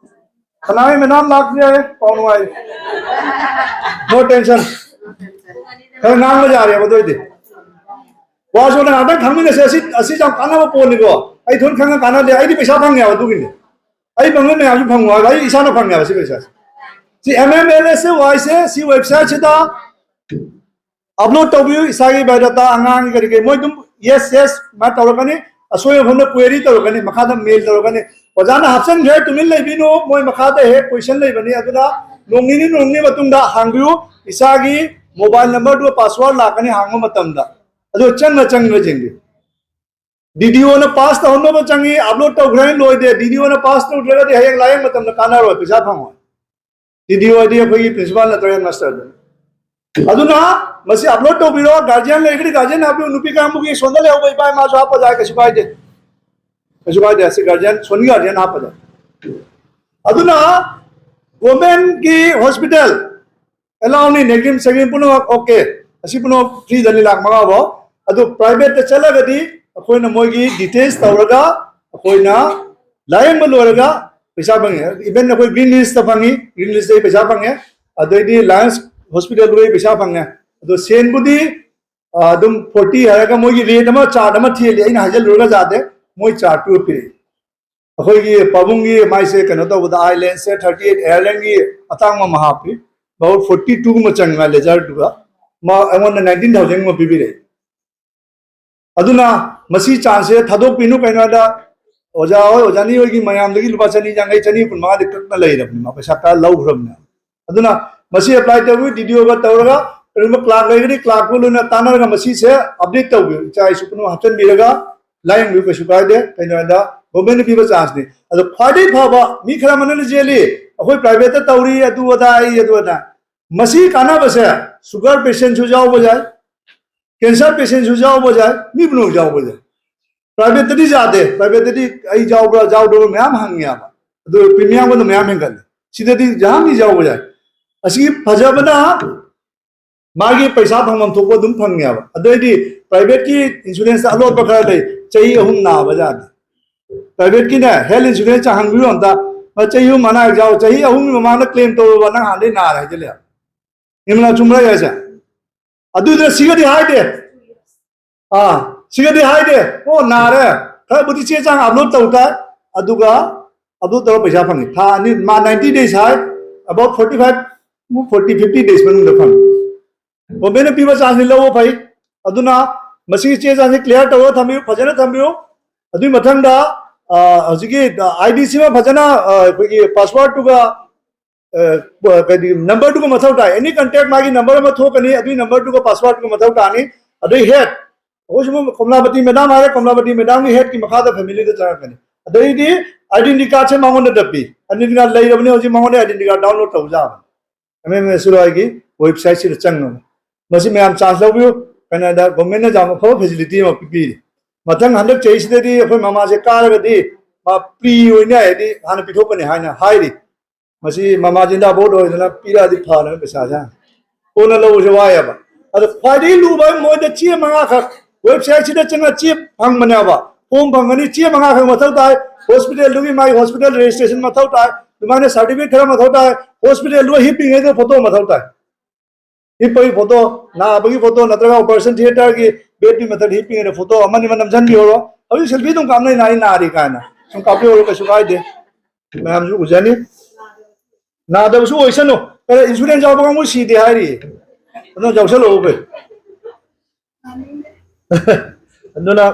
ꯀꯅꯥꯒꯤ ꯃꯦꯗꯥꯝ ꯂꯥꯛꯇ꯭ꯔꯤ ꯍꯥꯏꯌꯦ? ꯄꯥꯎ ꯅꯨꯡꯉꯥꯏ꯫ No tension. ꯈꯔ ꯉꯥꯡꯕ ꯌꯥꯔꯦꯕ ꯑꯗꯨ ꯑꯣꯏꯗꯤ꯫ ꯋꯥꯁꯨ ꯉꯥꯛꯇꯪ ꯈꯪꯃꯤꯟꯅꯁꯦ꯫ ꯑꯁꯤ, ꯑꯁꯤ ꯌꯥꯝ ꯀꯥꯟꯅꯕ ꯄꯣꯠꯅꯤꯀꯣ꯫ ꯑꯩ ꯊꯣꯏꯅ ꯈꯪꯉ ꯀꯥꯟꯅꯗꯦ꯫ ꯑꯩꯗꯤ ꯄꯩꯁꯥ ꯐꯪꯉꯦꯕ ꯑꯗꯨꯒꯤꯅꯤ꯫ ꯑꯩ ꯐꯪꯕ ꯃꯌꯥꯝꯁꯨ ꯐꯪꯉꯣ ꯍꯥꯏꯕ꯫ ꯑꯩ ꯏꯁꯥꯅ ꯐꯪꯉꯦꯕ ꯁꯤ ꯄꯩꯁꯥꯁꯦ꯫ ꯁꯤ ꯑꯦꯝ ꯑꯦꯝ ꯑꯦꯜ ꯑꯦꯁ ꯋꯥꯏꯁꯦ ꯁꯤ ꯋꯦꯕꯁꯥꯏꯠꯁꯤꯗ ꯑꯞꯂꯣꯗ ꯇꯧꯕꯤꯌꯨ꯫ ꯏꯁꯥꯒꯤ ꯕꯥꯏꯑꯣꯗꯥꯇꯥ, ꯑꯉꯥꯡꯒꯤ ꯀꯔꯤ ꯀꯔꯤ, ꯃꯣꯏ ꯑꯗꯨꯝ ꯌꯦꯁ ꯌꯦꯁ ꯃꯥ ꯇꯧꯔꯛꯀꯅꯤ꯫ ꯑꯁꯣꯏ ꯑꯐꯝꯗ ꯀ꯭ꯋꯦꯔꯤ ꯇꯧꯔꯛꯀꯅꯤ, ꯃꯈꯥꯗ ꯃꯦꯜ ꯇꯧꯔꯛꯀꯅꯤ꯫ ꯑꯣꯖꯥꯅ ꯍꯥꯞꯆꯤꯟꯈ꯭ꯔꯦ, ꯇꯨꯃꯤꯟ ꯂꯩꯕꯤꯅꯨ, ꯃꯣꯏ ꯃꯈꯥꯗ ꯍꯦꯛ ꯀꯣꯏꯁꯟ ꯂꯩꯕꯅꯤ, ꯑꯗꯨꯅ ꯅꯣꯡ ꯅꯤꯅꯤ ꯅꯣꯡ ꯅꯤꯅꯤ ꯃꯇꯨꯡꯗ ꯍꯥꯡꯕꯤꯌꯨ꯫ ꯏꯁꯥꯒꯤ ꯃꯣꯕꯥꯏꯜ ꯅꯝꯕꯔꯗꯨ ꯄꯥꯁꯋꯥꯔꯗ ꯂꯥꯛꯀꯅꯤ ꯍꯥꯡꯕ ꯃꯇꯝꯗ꯫ ꯑꯗꯨ ꯆꯪꯉ ꯆꯪꯉ ꯌꯦꯡꯕꯤꯌꯨ꯫ ꯗꯤ ꯗꯤ ꯑꯣꯅ ꯄꯥꯁ ꯇꯧꯍꯟꯅꯕ ꯆꯪꯉꯤ, ꯑꯞꯂꯣꯗ ꯇꯧꯈ꯭ꯔꯦꯅ ꯂꯣꯏꯗꯦ꯫ ꯗꯤ ꯗꯤ ꯑꯣꯅ ꯄꯥꯁ ꯇꯧꯗ꯭ꯔꯒꯗꯤ ꯍꯌꯦꯡ ꯂꯥꯌꯦꯡ ꯃꯇꯝꯗ ꯀꯥꯟꯅꯔꯣꯏ, ꯄꯩꯁꯥ ꯐꯪꯉꯣꯏ꯫ ꯗꯤ ꯗꯤ ꯑꯣ ꯍꯥꯏꯗꯤ ꯑꯩꯈꯣꯏꯒꯤ ꯄ꯭ꯔꯤꯟꯁꯤꯄꯥꯜ ꯅꯠꯇ꯭ꯔꯒ ꯍꯦꯗꯃꯥꯁꯇꯔꯗꯨ꯫ ꯑꯗꯨꯅ ꯃꯁꯤ ꯑꯞꯂꯣꯗ ꯇꯧꯕꯤꯔꯣ, ꯒꯥꯔꯖꯤꯌꯥꯟ ꯂꯩꯔꯒꯗꯤ ꯒꯥꯔꯖꯤꯌꯥꯟ ꯍꯥꯞꯄꯤꯌꯨ, ꯅꯨꯄꯤ ꯀꯥꯡꯕꯨꯒꯤ ꯁꯣꯝꯗ ꯂꯩꯍꯧꯕ ꯏꯄꯥ ꯏꯃꯥꯁꯨ ꯍꯥꯞꯄ ꯌꯥꯏ, ꯀꯩꯁꯨ ꯀꯥꯏꯗꯦ, ꯀꯩꯁꯨ ꯀꯥꯏꯗꯦ꯫ ꯑꯁꯤ ꯒꯥꯔꯖꯤꯌꯥꯟ, ꯁꯣꯝꯒꯤ ꯒꯥꯔꯖꯤꯌꯥꯟ ꯍꯥꯞꯄꯗ꯫ ꯑꯗꯨꯅ ꯒꯣꯔꯃꯦꯟꯒꯤ ꯍꯣꯁꯄꯤꯇꯥꯜ ꯑꯦꯂꯥꯎꯅꯤ, ꯅꯦꯒ꯭ꯔꯤꯝ ꯁꯦꯒ꯭ꯔꯤꯝ ꯄꯨꯝꯅꯃꯛ ꯑꯣꯀꯦ꯫ ꯑꯁꯤ ꯄꯨꯝꯅꯃꯛ ꯐ꯭ꯔꯤꯗꯅꯤ, ꯂꯥꯛ ꯃꯉꯥ ꯐꯥꯎ꯫ ꯑꯗꯨ ꯄ꯭ꯔꯥꯏꯚꯦꯠꯇ ꯆꯠꯂꯒꯗꯤ ꯑꯩꯈꯣꯏꯅ ꯃꯣꯏꯒꯤ ꯗꯤꯇꯦꯜꯁ ꯇꯧꯔꯒ ꯑꯩꯈꯣꯏꯅ ꯂꯥꯌꯦꯡꯕ ꯂꯣꯏꯔꯒ ꯄꯩꯁꯥ ꯐꯪꯉꯤ꯫ ꯏꯚꯟ ꯑꯩꯈꯣꯏ ꯒ꯭ꯔꯤꯟ ꯂꯤꯁꯇ ꯐꯪꯉꯤ, ꯒ꯭ꯔꯤꯟ ꯂꯤꯁꯇꯒꯤ ꯄꯩꯁꯥ ꯐꯪꯉꯦ꯫ ꯑꯗꯩꯗꯤ ꯂꯥꯌꯟꯁ ꯍꯣꯁꯄꯤꯇꯥꯜꯗꯒꯤ ꯄꯩꯁꯥ ꯐꯪꯉꯦ꯫ ꯑꯗꯣ ꯁꯦꯟꯕꯨꯗꯤ ꯑꯗꯨꯝ ꯐꯣꯔꯇꯤ ꯍꯥꯏꯔꯒ ꯃꯣꯏꯒꯤ ꯔꯦꯠ ꯑꯃ, ꯆꯥꯔꯠ ꯑꯃ ꯊꯦꯜꯂꯤ, ꯑꯩꯅ ꯍꯥꯏꯖꯜꯂꯨꯔꯒ ꯌꯥꯗꯦ, ꯃꯣꯏ ꯆꯥꯔꯠꯇꯨ ꯄꯤꯔꯛꯏ꯫ ꯑꯩꯈꯣꯏꯒꯤ ꯄꯥꯕꯨꯡꯒꯤ ꯃꯥꯏꯁꯦ ꯀꯩꯅꯣ ꯇꯧꯕꯗ, ꯑꯥꯏ ꯂꯦꯟꯁꯁꯦ ꯊꯥꯔꯇꯤ ꯑꯦꯠ ꯑꯦꯌꯔ ꯂꯦꯟꯒꯤ ꯑꯇꯥꯡꯕ ꯑꯃ ꯍꯥꯞꯄꯤ, ꯕꯥꯎ ꯐꯣꯔꯇꯤ ꯇꯨꯒꯨꯝꯕ ꯆꯪꯉꯤ ꯃꯥꯏ ꯂꯦꯖꯔꯗꯨꯒ꯫ ꯃꯥ ꯑꯩꯉꯣꯟꯗ ꯅꯥꯏꯟꯇꯤꯟ ꯊꯥꯎꯖꯟꯒꯨꯝꯕ ꯄꯤꯕꯤꯔꯛꯏ꯫ ꯑꯗꯨꯅ ꯃꯁꯤ ꯆꯥꯟꯁꯁꯦ ꯊꯥꯗꯣꯛꯄꯤꯅꯨ꯫ ꯀꯩꯅꯣꯗ ꯑꯣꯖꯥ ꯍꯣꯏ, ꯑꯣꯖꯥꯅꯤ ꯍꯣꯏꯒꯤ ꯃꯌꯥꯝꯗꯒꯤ ꯂꯨꯄꯥ ꯆꯅꯤ ꯌꯥꯡꯈꯩ, ꯆꯅꯤ ꯀꯨꯟ ꯃꯉꯥꯗꯤ ꯀꯛꯅ ꯂꯩꯔꯕꯅꯤ, ꯃꯥ ꯄꯩꯁꯥ ꯀꯥ ꯂꯧꯈ꯭ꯔꯕꯅꯦ꯫ ꯑꯗꯨꯅ ꯃꯁꯤ ꯑꯦꯄ꯭ꯂꯥꯏ ꯇꯧꯕꯤꯌꯨ, ꯗꯤ ꯗꯤ ꯑꯣꯒ ꯇꯧꯔꯒ꯫ ꯀꯔꯤꯒꯨꯝꯕ ꯀ꯭ꯂꯥꯔꯛ ꯂꯩꯔꯒꯗꯤ ꯀ꯭ꯂꯥꯔꯛꯀ ꯂꯣꯏꯅ ꯇꯥꯟꯅꯔꯒ ꯃꯁꯤꯁꯦ ꯑꯞꯗꯦꯠ ꯇꯧꯕꯤꯌꯨ꯫ ꯏꯆꯥ ꯏꯁꯨ ꯄꯨꯝꯅꯃꯛ ꯍꯥꯞꯆꯤꯟꯕꯤꯔꯒ ꯂꯥꯌꯦꯡꯕꯤꯌꯨ, ꯀꯩꯁꯨ ꯀꯥꯏꯗꯦ꯫ ꯀꯩꯅꯣ ꯍꯥꯏꯗ ꯒꯣꯔꯃꯦꯟꯅ ꯄꯤꯕ ꯆꯥꯟꯁꯅꯤ꯫ ꯑꯗꯣ ꯈ꯭ꯋꯥꯏꯗꯒꯤ ꯐꯕ, ꯃꯤ ꯈꯔ ꯑꯃꯅ ꯆꯦꯜꯂꯤ, ꯑꯩꯈꯣꯏ ꯄ꯭ꯔꯥꯏꯚꯦꯠꯇ ꯇꯧꯔꯤ, ꯑꯗꯨ ꯑꯗꯥ, ꯑꯩ ꯑꯗꯨ ꯑꯗꯥ꯫ ꯃꯁꯤ ꯀꯥꯟꯅꯕꯁꯦ ꯁꯨꯒꯔ ꯄꯦꯁꯦꯟꯁꯨ ꯌꯥꯎꯕ ꯌꯥꯏ, ꯀꯦꯟꯁꯔ ꯄꯦꯁꯦꯟꯁꯨ ꯌꯥꯎꯕ ꯌꯥꯏ, ꯃꯤ ꯄꯨꯝꯅꯃꯛ ꯌꯥꯎꯕ ꯌꯥꯏ꯫ ꯄ꯭ꯔꯥꯏꯚꯦꯠꯇꯗꯤ ꯌꯥꯗꯦ, ꯄ꯭ꯔꯥꯏꯚꯦꯠꯇꯗꯤ ꯑꯩ ꯌꯥꯎꯕ꯭ꯔꯥ ꯌꯥꯎꯗꯕ꯭ꯔꯥ ꯃꯌꯥꯝ ꯍꯪꯉꯦꯕ, ꯑꯗꯨ ꯄ꯭ꯔꯤꯃꯤꯌꯝꯒꯗꯣ ꯃꯌꯥꯝ ꯍꯦꯟꯒꯠꯂꯦ꯫ ꯁꯤꯗꯗꯤ ꯌꯥꯝ ꯏꯖꯤ ꯌꯥꯎꯕ ꯌꯥꯏ꯫ ꯑꯁꯤꯒꯤ ꯐꯖꯕꯅ ꯃꯥꯒꯤ ꯄꯩꯁꯥ ꯐꯪꯐꯝ ꯊꯣꯛꯄ ꯑꯗꯨꯝ ꯐꯪꯉꯦꯕ꯫ ꯑꯗꯩꯗꯤ ꯄ꯭ꯔꯥꯏꯚꯦꯠꯀꯤ ꯏꯟꯁꯨꯔꯦꯟꯁꯇ ꯑꯂꯣꯠꯄ ꯈꯔ ꯂꯩ, ꯆꯍꯤ ꯑꯍꯨꯝ ꯅꯥꯕ ꯌꯥꯗꯦ꯫ ꯄ꯭ꯔꯥꯏꯚꯦꯠꯀꯤꯅꯦ, ꯍꯦꯜꯊ ꯏꯟꯁꯨꯔꯦꯟꯁ ꯍꯪꯕꯤꯌꯨ ꯑꯝꯇ꯫ ꯆꯍꯤ ꯑꯍꯨꯝ ꯑꯅꯥ ꯌꯥꯎ, ꯆꯍꯤ ꯑꯍꯨꯝꯒꯤ ꯃꯃꯥꯡꯗ ꯀ꯭ꯂꯦꯝ ꯇꯧꯔꯕ ꯅꯪ ꯍꯥꯟꯅꯗꯩ ꯅꯥꯔꯦ ꯍꯥꯏꯖꯤꯜꯂꯦ꯫ ꯅꯤꯔꯃꯂꯥ, ꯆꯨꯝꯕ꯭ꯔꯥ ꯍꯥꯏꯁꯦ? ꯑꯗꯨꯗ ꯁꯤꯒꯗꯤ ꯍꯥꯏꯗꯦ꯫ ꯑꯥ, ꯁꯤꯒꯗꯤ ꯍꯥꯏꯗꯦ꯫ ꯑꯣ, ꯅꯥꯔꯦ, ꯈꯔꯕꯨꯗꯤ ꯆꯦ ꯆꯥꯡ ꯑꯞꯂꯣꯗ ꯇꯧ ꯇꯥꯏ, ꯑꯗꯨꯒ ꯑꯞꯂꯣꯗ ꯇꯧꯔ ꯄꯩꯁꯥ ꯐꯪꯉꯤ꯫ ꯊꯥ ꯑꯅꯤ, ꯃꯥ ꯅꯥꯏꯟꯇꯤ ꯗꯦꯖ ꯍꯥꯏ, about forty five forty fifty days ꯃꯅꯨꯡꯗ ꯐꯪꯉꯤ꯫ ꯒꯣꯔꯃꯦꯟꯅ ꯄꯤꯕ ꯆꯥꯟꯁꯅꯤ, ꯂꯧꯕ ꯐꯩ꯫ ꯑꯗꯨꯅ ꯃꯁꯤꯒꯤ ꯆꯦ ꯆꯥꯡꯁꯤ ꯀ꯭ꯂꯤꯌꯥꯔ ꯇꯧꯔꯒ ꯊꯝꯕꯤꯌꯨ, ꯐꯖꯅ ꯊꯝꯕꯤꯌꯨ꯫ ꯑꯗꯨꯒꯤ ꯃꯊꯪꯗ ꯍꯧꯖꯤꯛꯀꯤ ꯑꯥꯏ ꯗꯤꯁꯤꯃ ꯐꯖꯅ ꯑꯩꯈꯣꯏꯒꯤ ꯄꯥꯁꯋꯥꯔꯗꯇꯨꯒ ꯀꯩꯗꯤ ꯅꯝꯕꯔꯗꯨꯒ ꯃꯊꯧ ꯇꯥꯏ꯫ ꯑꯦꯅꯤ ꯀꯟꯇꯦꯛ ꯃꯥꯒꯤ ꯅꯝꯕꯔ ꯑꯃ ꯊꯣꯛꯀꯅꯤ, ꯑꯗꯨꯒꯤ ꯅꯝꯕꯔꯗꯨꯒ ꯄꯥꯁꯋꯥꯔꯗꯨꯒ ꯃꯊꯧ ꯇꯥꯅꯤ꯫ ꯑꯗꯩ ꯍꯦꯠ, ꯑꯩꯈꯣꯏ ꯁꯨꯝ ꯀꯣꯝꯂꯥꯕꯇꯤ ꯃꯦꯗꯥꯝ ꯍꯥꯏꯔꯦ, ꯀꯣꯝꯂꯥꯕꯇꯤ ꯃꯦꯗꯥꯝꯒꯤ ꯍꯦꯠꯀꯤ ꯃꯈꯥꯗ ꯐꯦꯃꯤꯂꯤꯗ ꯆꯪꯉꯛꯀꯅꯤ꯫ ꯑꯗꯩꯗꯤ ꯑꯥꯏꯗꯦꯟꯇꯤ ꯀꯥꯔꯗꯁꯦ ꯃꯉꯣꯟꯗ ꯄꯤ꯫ ꯑꯥꯏꯗꯦꯟꯇꯤ ꯀꯥꯔꯗ ꯂꯩꯔꯕꯅꯤ ꯍꯧꯖꯤꯛ, ꯃꯉꯣꯟꯗ ꯑꯥꯏꯗꯦꯟꯇꯤ ꯀꯥꯔꯗ ꯗꯥꯎꯟꯂꯣꯗ ꯇꯧꯖꯥꯕꯅꯤ꯫ ꯑꯦꯝ ꯑꯦꯝ ꯑꯦꯁ ꯋꯥꯏꯒꯤ ꯋꯦꯕꯁꯥꯏꯠꯁꯤꯗ ꯆꯪꯅꯕ꯫ ꯃꯁꯤ ꯃꯌꯥꯝ ꯆꯥꯟꯁ ꯂꯧꯕꯤꯌꯨ꯫ ꯀꯅꯥꯗ ꯒꯣꯔꯃꯦꯟꯅ ꯌꯥꯝ ꯑꯐꯕ ꯐꯦꯁꯤꯂꯤꯇꯤ ꯑꯃ ꯄꯤꯕꯤꯔꯤ꯫ ꯃꯊꯪ ꯍꯟꯗꯛ ꯆꯍꯤꯁꯤꯗꯗꯤ ꯑꯩꯈꯣꯏ ꯃꯃꯥꯁꯦ ꯀꯥꯔꯒꯗꯤ ꯃꯥ ꯄ꯭ꯔꯤ ꯑꯣꯏꯅ ꯍꯥꯏꯗꯤ ꯍꯥꯟꯅ ꯄꯤꯊꯣꯛꯀꯅꯤ ꯍꯥꯏꯅ ꯍꯥꯏꯔꯤ꯫ ꯃꯁꯤ ꯃꯃꯥ ꯆꯤꯟꯖꯥꯛ ꯕꯣꯔꯗ ꯑꯣꯏꯗꯅ ꯄꯤꯔꯛꯑꯗꯤ ꯐꯅꯕ ꯄꯩꯁꯥꯁꯦ ꯀꯣꯟꯅ ꯂꯧꯕꯁꯦ ꯋꯥꯏꯑꯦꯕ꯫ ꯑꯗꯣ ꯈ꯭ꯋꯥꯏꯗꯒꯤ ꯂꯨꯕ ꯃꯣꯏꯗ ꯆꯦ ꯃꯉꯥꯈꯛ ꯋꯦꯕꯁꯥꯏꯠꯁꯤꯗ ꯆꯪꯉ ꯆꯦ ꯐꯪꯕꯅꯦꯕ꯫ ꯐꯣꯝ ꯐꯪꯒꯅꯤ, ꯆꯦ ꯃꯉꯥꯈꯛ ꯃꯊꯧ ꯇꯥꯏ꯫ ꯍꯣꯁꯄꯤꯇꯥꯜꯗꯨꯒꯤ ꯃꯥꯒꯤ ꯍꯣꯁꯄꯤꯇꯥꯜ ꯔꯦꯖꯤꯁꯇ꯭ꯔꯦꯁꯟ ꯃꯊꯧ ꯇꯥꯏ, ꯑꯗꯨꯃꯥꯏꯅ ꯁꯥꯔꯇꯤꯐꯤꯀꯦꯠ ꯈꯔ ꯃꯊꯧ ꯇꯥꯏ꯫ ꯍꯣꯁꯄꯤꯇꯥꯜꯗꯨ ꯍꯤꯞꯄꯤꯉꯩꯗ ꯐꯣꯇꯣ ꯃꯊꯧ ꯇꯥꯏ꯫ ꯍꯤꯞꯄꯒꯤ ꯐꯣꯇꯣ, ꯅꯥꯕꯒꯤ ꯐꯣꯇꯣ, ꯅꯠꯇ꯭ꯔꯒ ꯑꯣꯄꯔꯦꯁꯟ ꯊꯤꯌꯦꯇꯔꯒꯤ ꯕꯦꯗꯀꯤ ꯃꯊꯛꯇ ꯍꯤꯞꯄꯤꯉꯩꯗ ꯐꯣꯇꯣ ꯑꯃꯅꯤ ꯑꯃ ꯅꯝꯁꯤꯟꯕꯤꯍꯧꯔꯣ꯫ ꯍꯧꯖꯤꯛ ꯁꯦꯜꯐꯤ ꯑꯗꯨꯝ ꯀꯥꯞꯅꯩ, ꯅꯥꯏ ꯅꯥꯔꯤ ꯀꯥꯏꯅ ꯁꯨꯝ ꯀꯥꯞꯄꯤꯍꯧꯔꯣ, ꯀꯩꯁꯨ ꯀꯥꯏꯗꯦ꯫ ꯃꯌꯥꯝꯁꯨ ꯎꯖꯅꯤ꯫ ꯅꯥꯗꯕꯁꯨ ꯑꯣꯏꯁꯅꯨ꯫ ꯀꯩꯅꯣ, ꯏꯟꯁꯨꯔꯦꯟꯁ ꯌꯥꯎꯕ ꯀꯥꯡꯕꯨ ꯁꯤꯗꯦ ꯍꯥꯏꯔꯤ꯫ ꯑꯗꯨꯅ ꯌꯥꯎꯁꯜꯂꯛꯎ ꯀꯩ꯫ ꯑꯗꯨꯅ